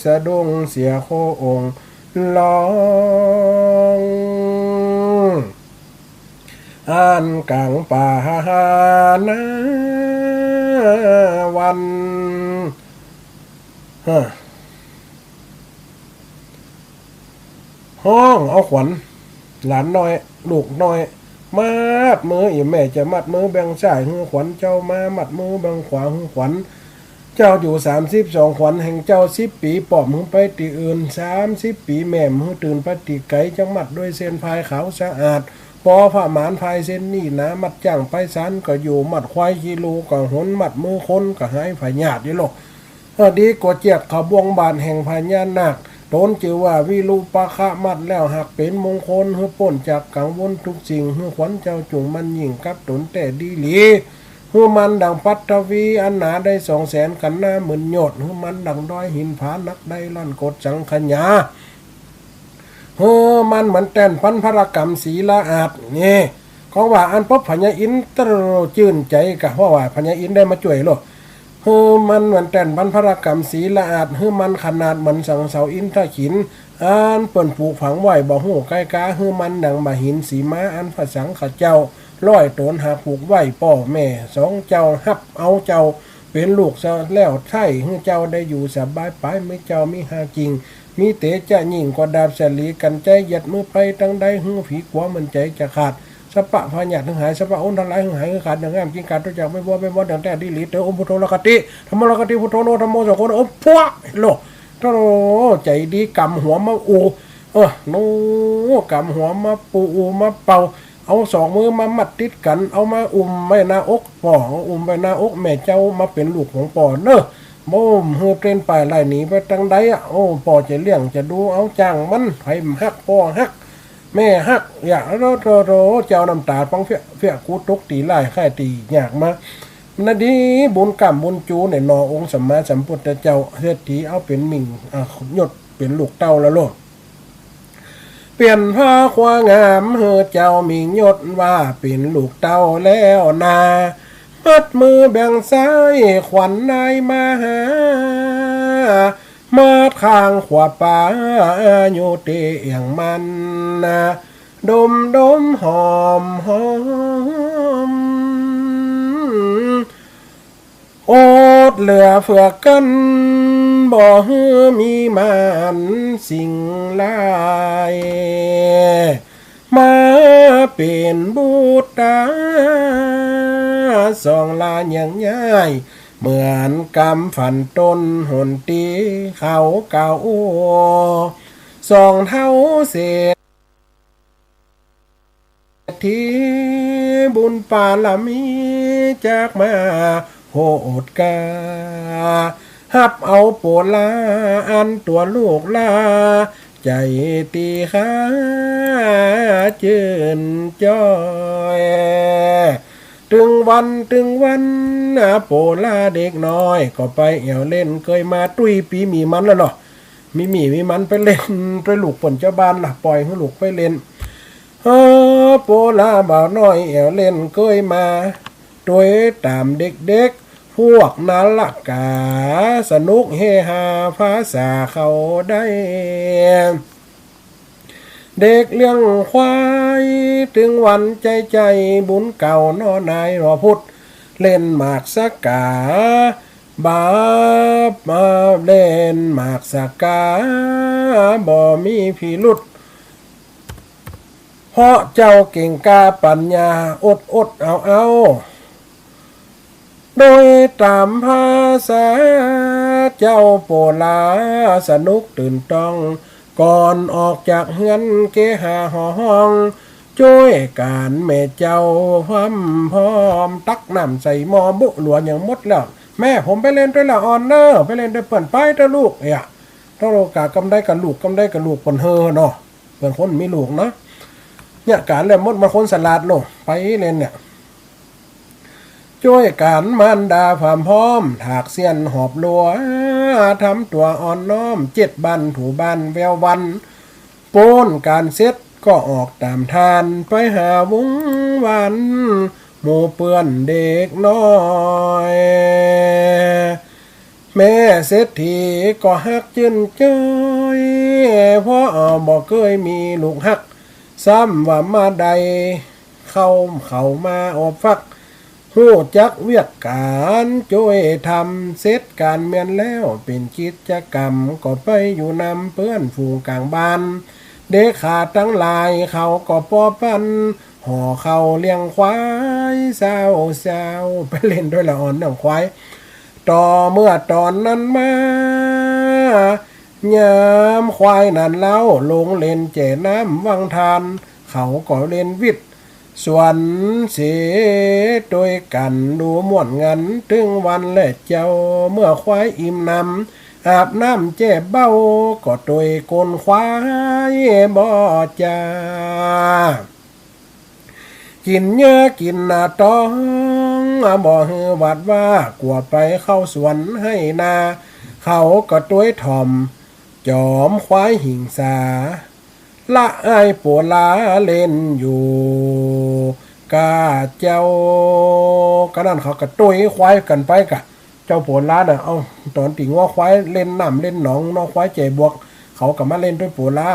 สะดุ้งเสียโคองค์ลอง อันก๋างป่าหานาวัน ฮะ ฮ้องเอาขวัญ หลานน้อย ลูกน้อย มัดมือ อี่แม่จะมัดมือแบ่งซ้ายหื้อขวัญ เจ้ามามัดมือแบ่งขวาหื้อขวัญ เจ้าอยู่สามสิบสองขวัญแห่งเจ้าสิบปี๋ ป้อมหื้อไปตี้อื่น สามสิบปี๋ แม่หื้อตื่นไปตี้ไก๋ จักมัดด้วยเส้นพายขาวสะอาด ปอผ้าหมานพายเส้นนี้หนา มัดจ๊างไปศาลก็อยู่ มัดควายขี้ลูก็หน มัดมือคนก็หายพยาธิอยู่โลก เออ ดีกว่าเจื้อกเขาบ่วงบาดแห่งพญานาค ต๋นจื้อว่าวิรูปะคะ มัดแล้วหากเป๋นมงคล หื้อป๊นจากกังวลทุกสิ่ง หื้อขวัญเจ้าจุ่งมั่นยิ่งกับต๋นแต๊ดีหลี หื้อมันดังปัทวีอันหนาได้สองแสนขันนาหมื่นโยชน์ หื้อมันดังดอยหินผาหนักได้ล้านโกฏสังขยา หื้อมันเหมือนแต้นปันพระกำสีละอาด นี่ ของว่าอันปบพญาอินทร์ตรูจื้นใจ๋กะ เพราะว่าพญาอินทร์ได้มาจ้วยโลก หื้อมันเหมือนแต้นปันพระกำสีละอาด หื้อมันขนาดเหมือนสังเสาอินทขิล อันเปิ้นปลูกฝังไว้บ่ฮู้ไกลกา หื้อมันดังบ่าหินสีมา อันพระสังฆเจ้าร้อยต๋นหากผูกไว้ ป้อแม่สองเจ้าฮับเอาเจ้าเป๋นลูกซะแล้ว ใค่หื้อเจ้าได้อยู่สบาย ป๋ายมีเจ้ามีฮากิ่ง มีเตจะยิ่งกว่าดาบสลี กั๋นใจ๊เหยียดมือไปตังใด หื้อผีกั๋วมันใจ๋จะขาด สัพพะพยาธิหื้อหาย สัพพะอันตรายหื้อหาย หื้อขาดอย่างงาม กิ่งขาดทุกอย่าง ไม่วัวไม่วอน ดังแต๊ดีหลีเต๋อ โอม พุทโธ รักขติ ธัมโม รักขติ พุทโธ โน ธัมโม สังโฆ โน โอม พัวะ โล โธ่ ใจ๋ดี ก๋ำหัวมาอู้ เออ โน ก๋ำหัวมาปูอู้มาเป่า เอาสองมือมามัดติดกั๋น เอามาอุ้มไว้หน้าอกป้อ เอาอุ้มไว้หน้าอกแม่เจ้า มาเป๋นลูกของป้อเน่อ บ่หื้อเปลี่ยนไปไหลหนีไปตังใดอะ โอ้ ป้อจะเลี้ยงจะดูเอา จ้างมัน ใผฮักป้อฮัก แม่ฮัก อย่า โธ่ โธ่ โธ่ เจ้าน้ำต๋าปังเฟี้ย เฟี้ย กูตกตี้ไล่ ใค่ตี้ยากมา นาดีบุญก้ำบุญจูเนี่ยหนอ องค์สัมมาสัมพุทธเจ้า เศรษฐีเอาเป๋นมิ่ง อ่ะ ยศเป๋นลูกเต้าละโลด เปลี่ยนผ้าควางาม หื้อเจ้ามิ่งยศว่าเป๋นลูกเต้าแล้วนา มัดมือแบ่งซ้าย ขวัญนายมาหา มัดข้างขวาป๋าอยู่ตี้เอี่ยงมันนา ดมดมหอมหอม อดเหลือเฟือกั๋น บ่หื้อมีหมานสิ่งหลาย มาเป๋นบุตรา สองหล้ายังย้าย เหมือนกำฝันต้นหนตี้เขากล่าวอู้ สองเฒ่าเศรษฐี บุญปารมีจากมาโหดกล้า ฮับเอาโปลาอันตั๋วลูกหล้า ใจ๋ตี้ข้าจื้นจ้อย ตึงวันตึงวัน โปลาเด็กน้อย ก็ไปแอ่วเล่นเกยมา ตุ้ยปี้มีมันแล้วเนาะ มีหมีมีมันไปเล่นตวยลูกเปิ้นเจ้าบ้านละ ป่อยหื้อลูกไปเล่น เออ โปลาบ่าวน้อยแอ่วเล่นเกยมา ตวยต๋ามเด็กๆ พวกนาละก๋า สนุกเฮฮาภาษาเขาได้ เด็กเลี้ยงควาย ตึงวันใจ๊ๆ บุญเก่าเนาะนายเนาะพุทธ เล่นหมากสะก๋า บาปมาเล่นหมากสะก๋า บ่มีพิรุธ เพราะเจ้าเก่งกล้าปัญญา อดๆ เอาๆ โดยต๋ามภาษาเจ้าโปลา สนุกตื่นต้อง ก่อนออกจากเฮือนเกหาหอห้อง จ้วยก๋านแม่เจ้าพร่ำพร้อม ตักน้ำใส่หม้อบุหลัวหยังหมดแล้ว แม่ผมไปเล่นตวยละอ่อนเน่อ ไปเล่นตวยเปิ้น ไปเต๊อะลูก เอะ เต้าโลก๋ากำใดก็ลูก กำใดก็ลูกเปิ้นเฮอเนาะ เปิ้นคนมีลูกเนาะ เนี่ยก๋านแล้วหมด มันคนสลาดเนาะ ไปเล่นเนี่ย จ้วยก๋านมารดาพร่ำพร้อม ถากเสี้ยนหอบลัว ทำตั๋วอ่อนน้อม เจ็ดบ้านถูบ้านแวววัน โป๊นก๋านเสร็จก็ออกต๋ามทาน ไปหาวุ้งวัน หมู่เปื้อนเด็กน้อย แม่เศรษฐีก็ฮักจื้นจ้อย เพราะบ่เกยมีลูกฮัก ซ้ำว่ามาได้เข้าเขามาอบฟัก ฮู้จักเวียกก๋าน จ้วยทำเสร็จก๋านแม่นแล้ว เป๋นกิจกรรมก็ไปอยู่นำเปื้อนฝูงก๋างบ้าน เด็กขาตังหลายเขาก็ปอปัน ห่อข้าวเลี้ยงควายเซ้าๆ ไปเล่นตวยละอ่อนเลี้ยงควาย ต่อเมื่อต๋อนนั้นมา ยามควายนั้นเล้า ลงเล่นแจ่น้ำวังทาน เขาก็เล่นวิดสวนเสตวยกั๋น ดูม่วนงันตึงวันแลเจ้า เมื่อควายอิ่มหนำ อาบน้ำแจ้เบ้า ก็ตวยก้นควายบ่จา กิ๋นเยื่อกิ๋นหน้าต๊อง บ่หื้อหวาดหว้า กั๋วไปเข้าสวนไฮ่นา เขาก็ตวยถ่อม จ๋อมควายหิงสา ละอ้ายโปลาเล่นอยู่ก้าเจ้า ก้านั้นเขาก็ตวยควายกั๋นไปก้า เจ้าโปลาน่ะ เอ้า ต๋อนตี้งัวควายเล่นน้ำเล่นหนองเนาะ ควายแจ่บวก เขาก็มาเล่นตวยโปลา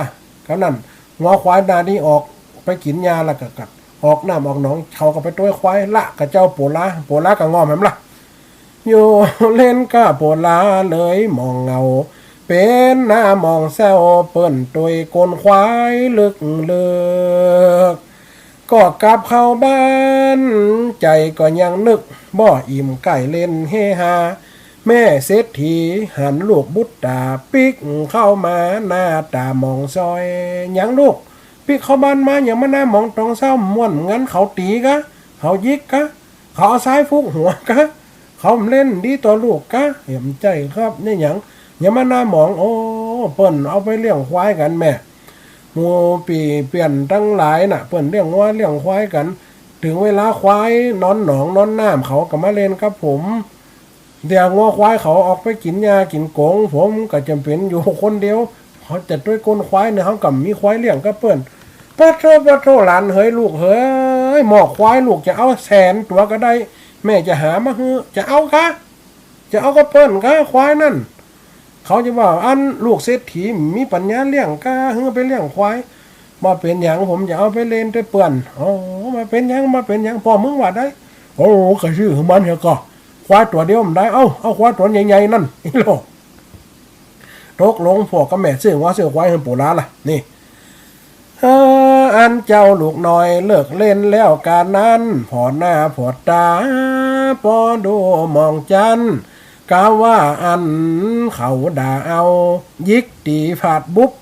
ก้านั้น งัวควายนานี้ออกไปกิ๋นหญ้าแล้วก็กัด ออกน้ำออกหนอง เขาก็ไปตวยควายละก้าเจ้าโปลา โปลาก็ง่อมแหมละ อยู่เล่นก้าโปลาเลยหมองเหงา เป๋นหน้าหมองเศร้า เปิ้นตวยก้นควายเลิกๆ ก็กลับเข้าบ้าน ใจ๋ก็ยังนึกบ่อิ่มใก้เล่นเฮฮา แม่เศรษฐีหันลูกบุตราปิ๊กเข้ามา หน้าต๋าหมองซ้อย หยังลูก ปิ๊กเข้าบ้านมาหยังมาหน้าหมองต๋อนเศร้า ม่วนงันเขาตี๋ก้า เขาหยิกก้า เขาเอาซ้ายฟุกหัวก้า เขาเล่นดีต่อลูกก้า เห็นใจ๋ครับ เนี่ยหยัง หยังมาหน้าหมอง โอ้ เปิ้นเอาไปเลี้ยงควายกั๋นแม่ หมู่ปี้เปื้อนตังหลายน่ะ เปิ้นเลี้ยงงัวเลี้ยงควายกั๋น เถิงเวลาควายนอนหนองนอนน้ำ เขาก็มาเล่นกับผม เดี๋ยวงัวควายเขาออกไปกิ๋นหญ้ากิ๋นกง ผมก็จ๋ำเป๋นอยู่คนเดียว เขาจะตวยก้นควายเนี่ย เขาก็มีควายเลี้ยงกับเปิ้น ปะโธ่ ปะโธ่ หลานเหย ลูกเหย หมอควายลูกจะเอาแสนตั๋วก็ได้ แม่จะหามาหื้อ จะเอาก้า จะเอากับเปิ้นก้า ควายนั่น เขาจะว่า อันลูกเศรษฐีมีปัญญาเลี้ยงก้า หื้อไปเลี้ยงควาย บ่เป๋นหยัง ผมจะเอาไปเล่นตวยเปิ้น อ๋อ บ่เป๋นหยัง บ่เป๋นหยัง ป้อมึงว่าได้ โอ้ ก็ซื้อหื้อมันเถอะก้า ควายตั๋วเดียวบ่ได้ เอ้า เอาควายตั๋วใหญ่ๆ นั่น อีโล ตกลงพ่อกับแม่ซื้องัวซื้อควายหื้อปู่หล้าละ นี่ เออ อันเจ้าลูกน้อยเลิกเล่นแล้วกานั้น ผ่อหน้าผ่อต๋า ปอดูหมองจัน กาว่าอันเขาด่าเอา หยิกตี๋ฟาดบุบ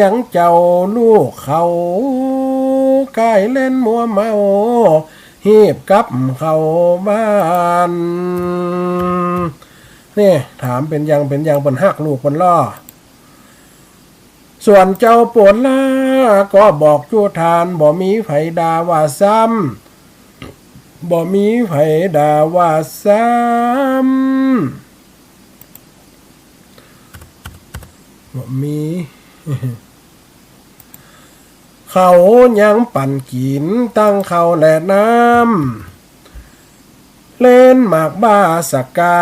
ยังเจ้าลูกเขา ก้ายเล่นมัวเมา ฮีบกับเข้าบ้าน นี่ ถามเป๋นหยังเป๋นหยัง เปิ้นฮักลูกเปิ้นลอ ส่วนเจ้าปู่หล้าก็บอกจุธาน บ่มีใผด่าว่าซ้ำ บ่มีใผด่าว่าซ้ำ บ่มี เขายังปั๋นกิ๋นตังข้าวและน้ำ เล่นหมากบ้าสะกา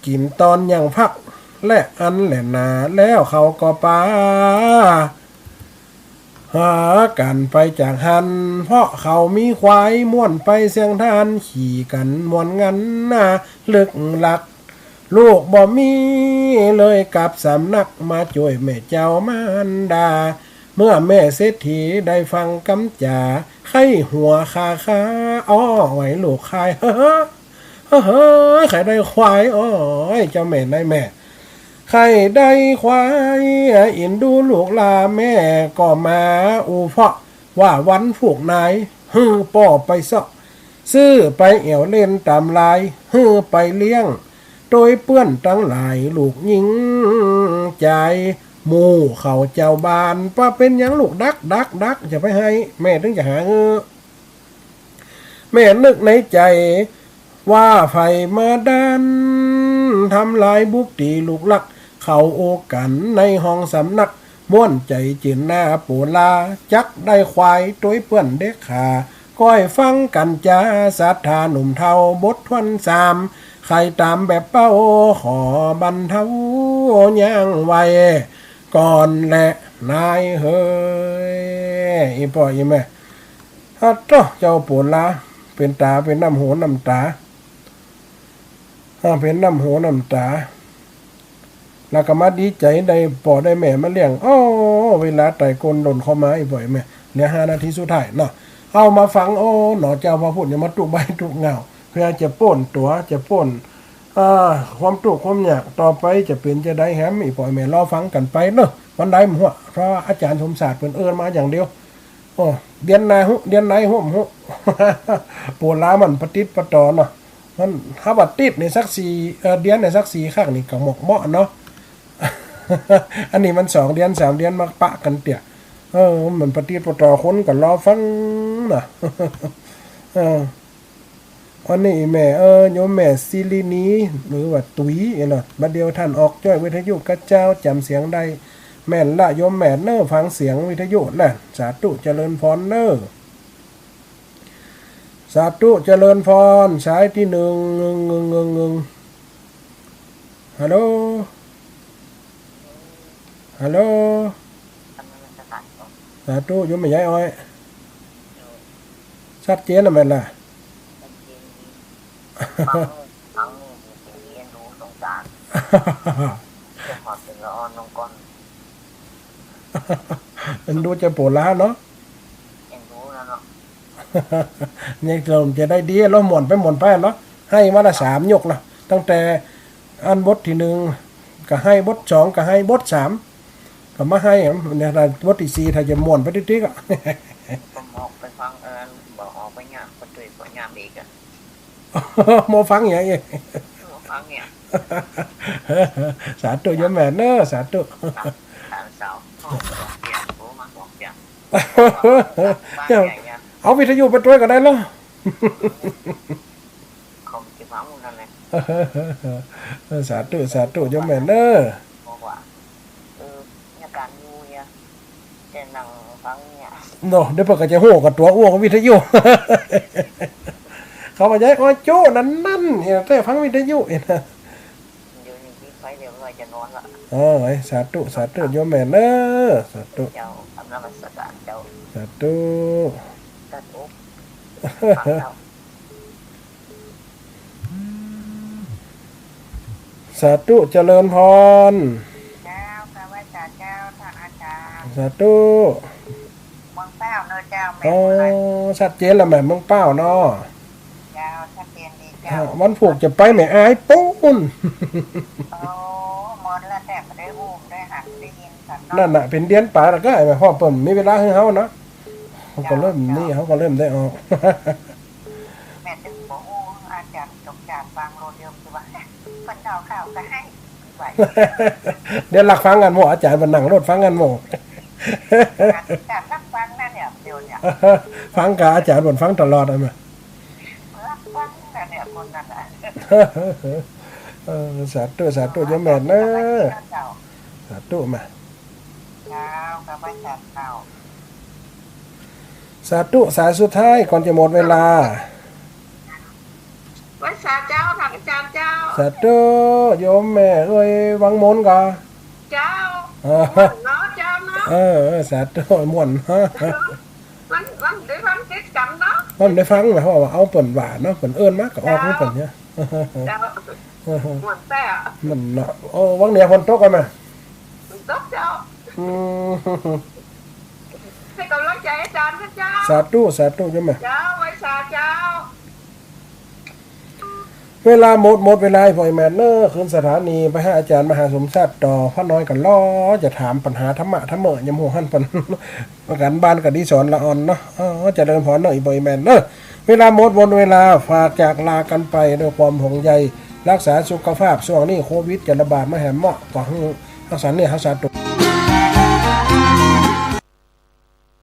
กิ๋นต๋อนยังพัก และอันแหละนา แล้วเขาก็ปา หากั๋นไปจากหั้น เพราะเขามีควาย ม่วนไปเสียงทาน ขี่กั๋นม่วนงันนา ลึกลัก ลูกบ่มีเลยกลับสำนัก มาจ้วยแม่เจ้ามารดา เมื่อแม่เศรษฐีได้ฟังกำจ๋า ใค่หัวคาคา อ้อ ไหวลูกคาย เฮ้อ เฮ้อ เฮ้อ ใค่ได้ควาย อ้อย เจ้าแม่นายแม่ ใค่ได้ควาย อินดูลูกหล้า แม่ก็มาอู้เพราะ ว่าวันผูกนาย หื้อป้อไปเซาะ ซื้อไปแอ่วเล่นต๋ามลาย หื้อไปเลี้ยง โตยเปื้อนตังหลาย ลูกญิงจาย หมู่เขาเจ้าบ้าน ว่าเป๋นหยังลูกดัก ดัก ดัก จะไปไห้ แม่ตึงจะหาหื้อ แม่นึกในใจ๋ ว่าใผมาด้าน ทำลายบุกตี๋ลูกหลัก เขาอู้กั๋นในห้องสำนัก ม่วนใจ๋จื้นหน้าปู่หล้า จักได้ควายโตยเปื้อนเด็กขา ก้อยฟังกั๋นจา ศรัทธาหนุ่มเฒ่า บทถ้วนสาม ใค่ต๋ามแบบเป้า ขอบรรเทาย่างไว้ก่อนแลนายเฮย อีป้ออีแม่ อะโต้ เจ้าปู่หล้า เป๋นต๋า เป๋นน้ำหูน้ำต๋า อ่า เป๋นน้ำหูน้ำต๋า แล้วก็มาดีใจ๋ได้ป้อได้แม่มาเลี้ยง โอ้ เวลาต๋ายก้นล่นเข้ามา อีป้ออีแม่ เหลือห้านาทีสุดท้ายเนาะ เอามาฟัง โอ้ หนอเจ้าพระพุทธ อย่ามาตุ๊ใบ้ตุ๊เหง้า เปื้อจะป๊นตั๋ว จะป๊น อ่า ความตุ๊ความยาก ต่อไปจะเป๋นจาใดแหม อีป้ออีแม่ รอฟังกั๋นไปเนาะ วันใดบ่ฮู้ เพราะอาจ๋ารย์สมศักดิ์เปิ้นเอิ้นมาอย่างเดียว โอ้ เดือนหน้าฮู้ เดือนไหนฮู้บ่ฮู้ ปู่หล้ามันปะติดปะต่อเนาะ มัน ถ้าว่าติดนี่สักสี่ เอ่อ เดือนนี่สักสี่ครั้งนี่ก็หมกเหมาะเนาะ อันนี้มันสองเดือนสามเดือนมาปะกั๋นเตื้อ เออ มันปะติดปะต่อ คนก็รอฟังเนาะ เออ อันนี้แม่ เออ โยมแม่ศิรินี หรือว่าตุ๋ยเนาะ บัดเดี่ยวต้านออกจ้อยวิทยุกาเจ้า จ๋ำเสียงได้แม่นละโยมแม่เน่อ ฟังเสียงวิทยุน่ะ สาธุเจริญพรเน่อ สาธุเจริญพร สายตี้นึ่ง งึง งึง งึง งึง ฮัลโหล ฮัลโหล สาธุ โยมแม่ยายอ้อย ชัดเจนนะแม่นล่ะ ฟัง ฟังนี่เห็นดี เอ็นดูสงสาร เจ้าขอเสียงละอ่อนลงก่อน เอ็นดูเจ้าปู่หล้าเนาะ เอ็นดูนะเนาะ เนี่ย เฮาจะได้ดี เฮาม่วนไปม่วนไปเนาะ ไห้วันละสามยกนะ ตั้งแต่อันบทตี้นึ่งก็ไห้ บทสองก็ไห้ บทสามก็มาไห้ เนี่ย บทตี้สี่ถ้าจะม่วนไปติ๊กๆ อะ ผมออกไปฟัง เออ บ่ออกไปยาม ก็ตุ้ยก็ยามอีกอะ บ่ฟังหยังอีก บ่ฟังหยัง สาธุโยมแม่เน่อ สาธุ ครับ สาว โอ้ สองเสียง โอ้ มาสองเสียง เดี๋ยว บ้านใหญ่เนี่ย เอาวิทยุไปตวยก็ได้เนาะ เขาจะฟังนั่นแหละ เออ สาธุ สาธุโยมแม่เน่อ บอกว่า เออ เนี่ย ก๋านอยู่เนี่ย จะนั่งฟังเนี่ย เนาะ เดี๋ยวเปิ้นก็จะฮู้กับตั๋วอ้วกวิทยุ เขาว่า "ยายอ้อยจุนั่นนั่น" เนี่ย แต่ฟังวิทยุเนี่ยนะ เดี๋ยวนี้ปิดไฟเรียบร้อย จะนอนละ เออ สาธุ สาธุ โยมแม่เน่อ สาธุ เจ้า กราบนมัสการเจ้า สาธุ สาธุ ฟังเจ้า อืม สาธุเจริญพร เจ้า กราบไหว้สาเจ้า ท่านอาจารย์ สาธุ เมืองเป้าเนาะเจ้า แม่ อ๋อ ชัดเจนแล้วแม่ เมืองเป้าเนาะ เจ้า ชัดเจนดีเจ้า อ่า วันพูกจะไปแม่อายปู๊น โอ้ หมดแล้ว แต่บ่ได้อู้ บ่ได้หัน ได้ยินกั๋นเนาะ นั่นน่ะ เป๋นเดือนป๋ายแล้วก็ ไอ้แม่ เพราะเปิ้นมีเวลาหื้อเฮาเนาะ เฮาก็เริ่มนี่ เจ้า เฮาก็เริ่มได้ออก แม่ตึงบ่อู้ อาจ๋ารย์สมจารย์ฟังโลด เดี๋ยวสิว่า เปิ้นเอาข่าวก็หื้อไหว เดี๋ยวลักฟังกั๋นหมด อาจ๋ารย์เปิ้นนั่งโลดฟังกั๋นหมด อาจ๋ารย์ลักฟังนะเนี่ย เดี๋ยวเนี่ย ฟังกับอาจ๋ารย์เปิ้นฟังตลอดอะมา ลักฟังนะเนี่ย คนนั้นน่ะ เออ สาธุ สาธุ โยมแม่เนาะ เจ้า สาธุมา เจ้า กราบไหว้สาเจ้า สาธุ สายสุดท้ายก่อนจะหมดเวลา ไหว้สาเจ้า ท่านอาจ๋ารย์เจ้า สาธุ โยมแม่เอ้ย วังมนต์ก่อ เจ้า เออ ม่วนเนาะเจ้าเนาะ เออ เออ สาธุ ม่วน วัน วันได้ฟังติดกั๋นเนาะ วันได้ฟังนะ เพราะว่าเอาเปิ้นว่าเนาะ เปิ้นเอิ้นมาก็ออกของเปิ้นเนี่ย เจ้า ม่วนแต๊ ม่วนเนาะ โอ้ วังเหนือฝนตกกั๋นมา ฝนตกเจ้า อืม หื้อก๋ำลังใจ๋อาจ๋ารย์นะเจ้า สาธุ สาธุ โยมแม่ เจ้า ไหว้สาเจ้า เวลาหมด หมดเวลา พ่อแม่เนาะ คืนสถานีไปหาอาจ๋ารย์มหาสมชาติต่อ ป้าน้อยก็รอจะถามปัญหาธรรมะธรรมะ ยามหัวหันเปิ้น ก๋านบ้านก็ดีสอนละอ่อนเนาะ เออ เจริญพรเนาะ อีพ่อแม่เนาะ เวลาหมด หมดเวลา ฝากจากลากั๋นไปด้วยความห่วงใย รักษาสุขภาพ ช่วงนี้โควิดจะระบาดมาแหมเนาะ ก็หื้อรักษาเนื้อรักษาตั๋ว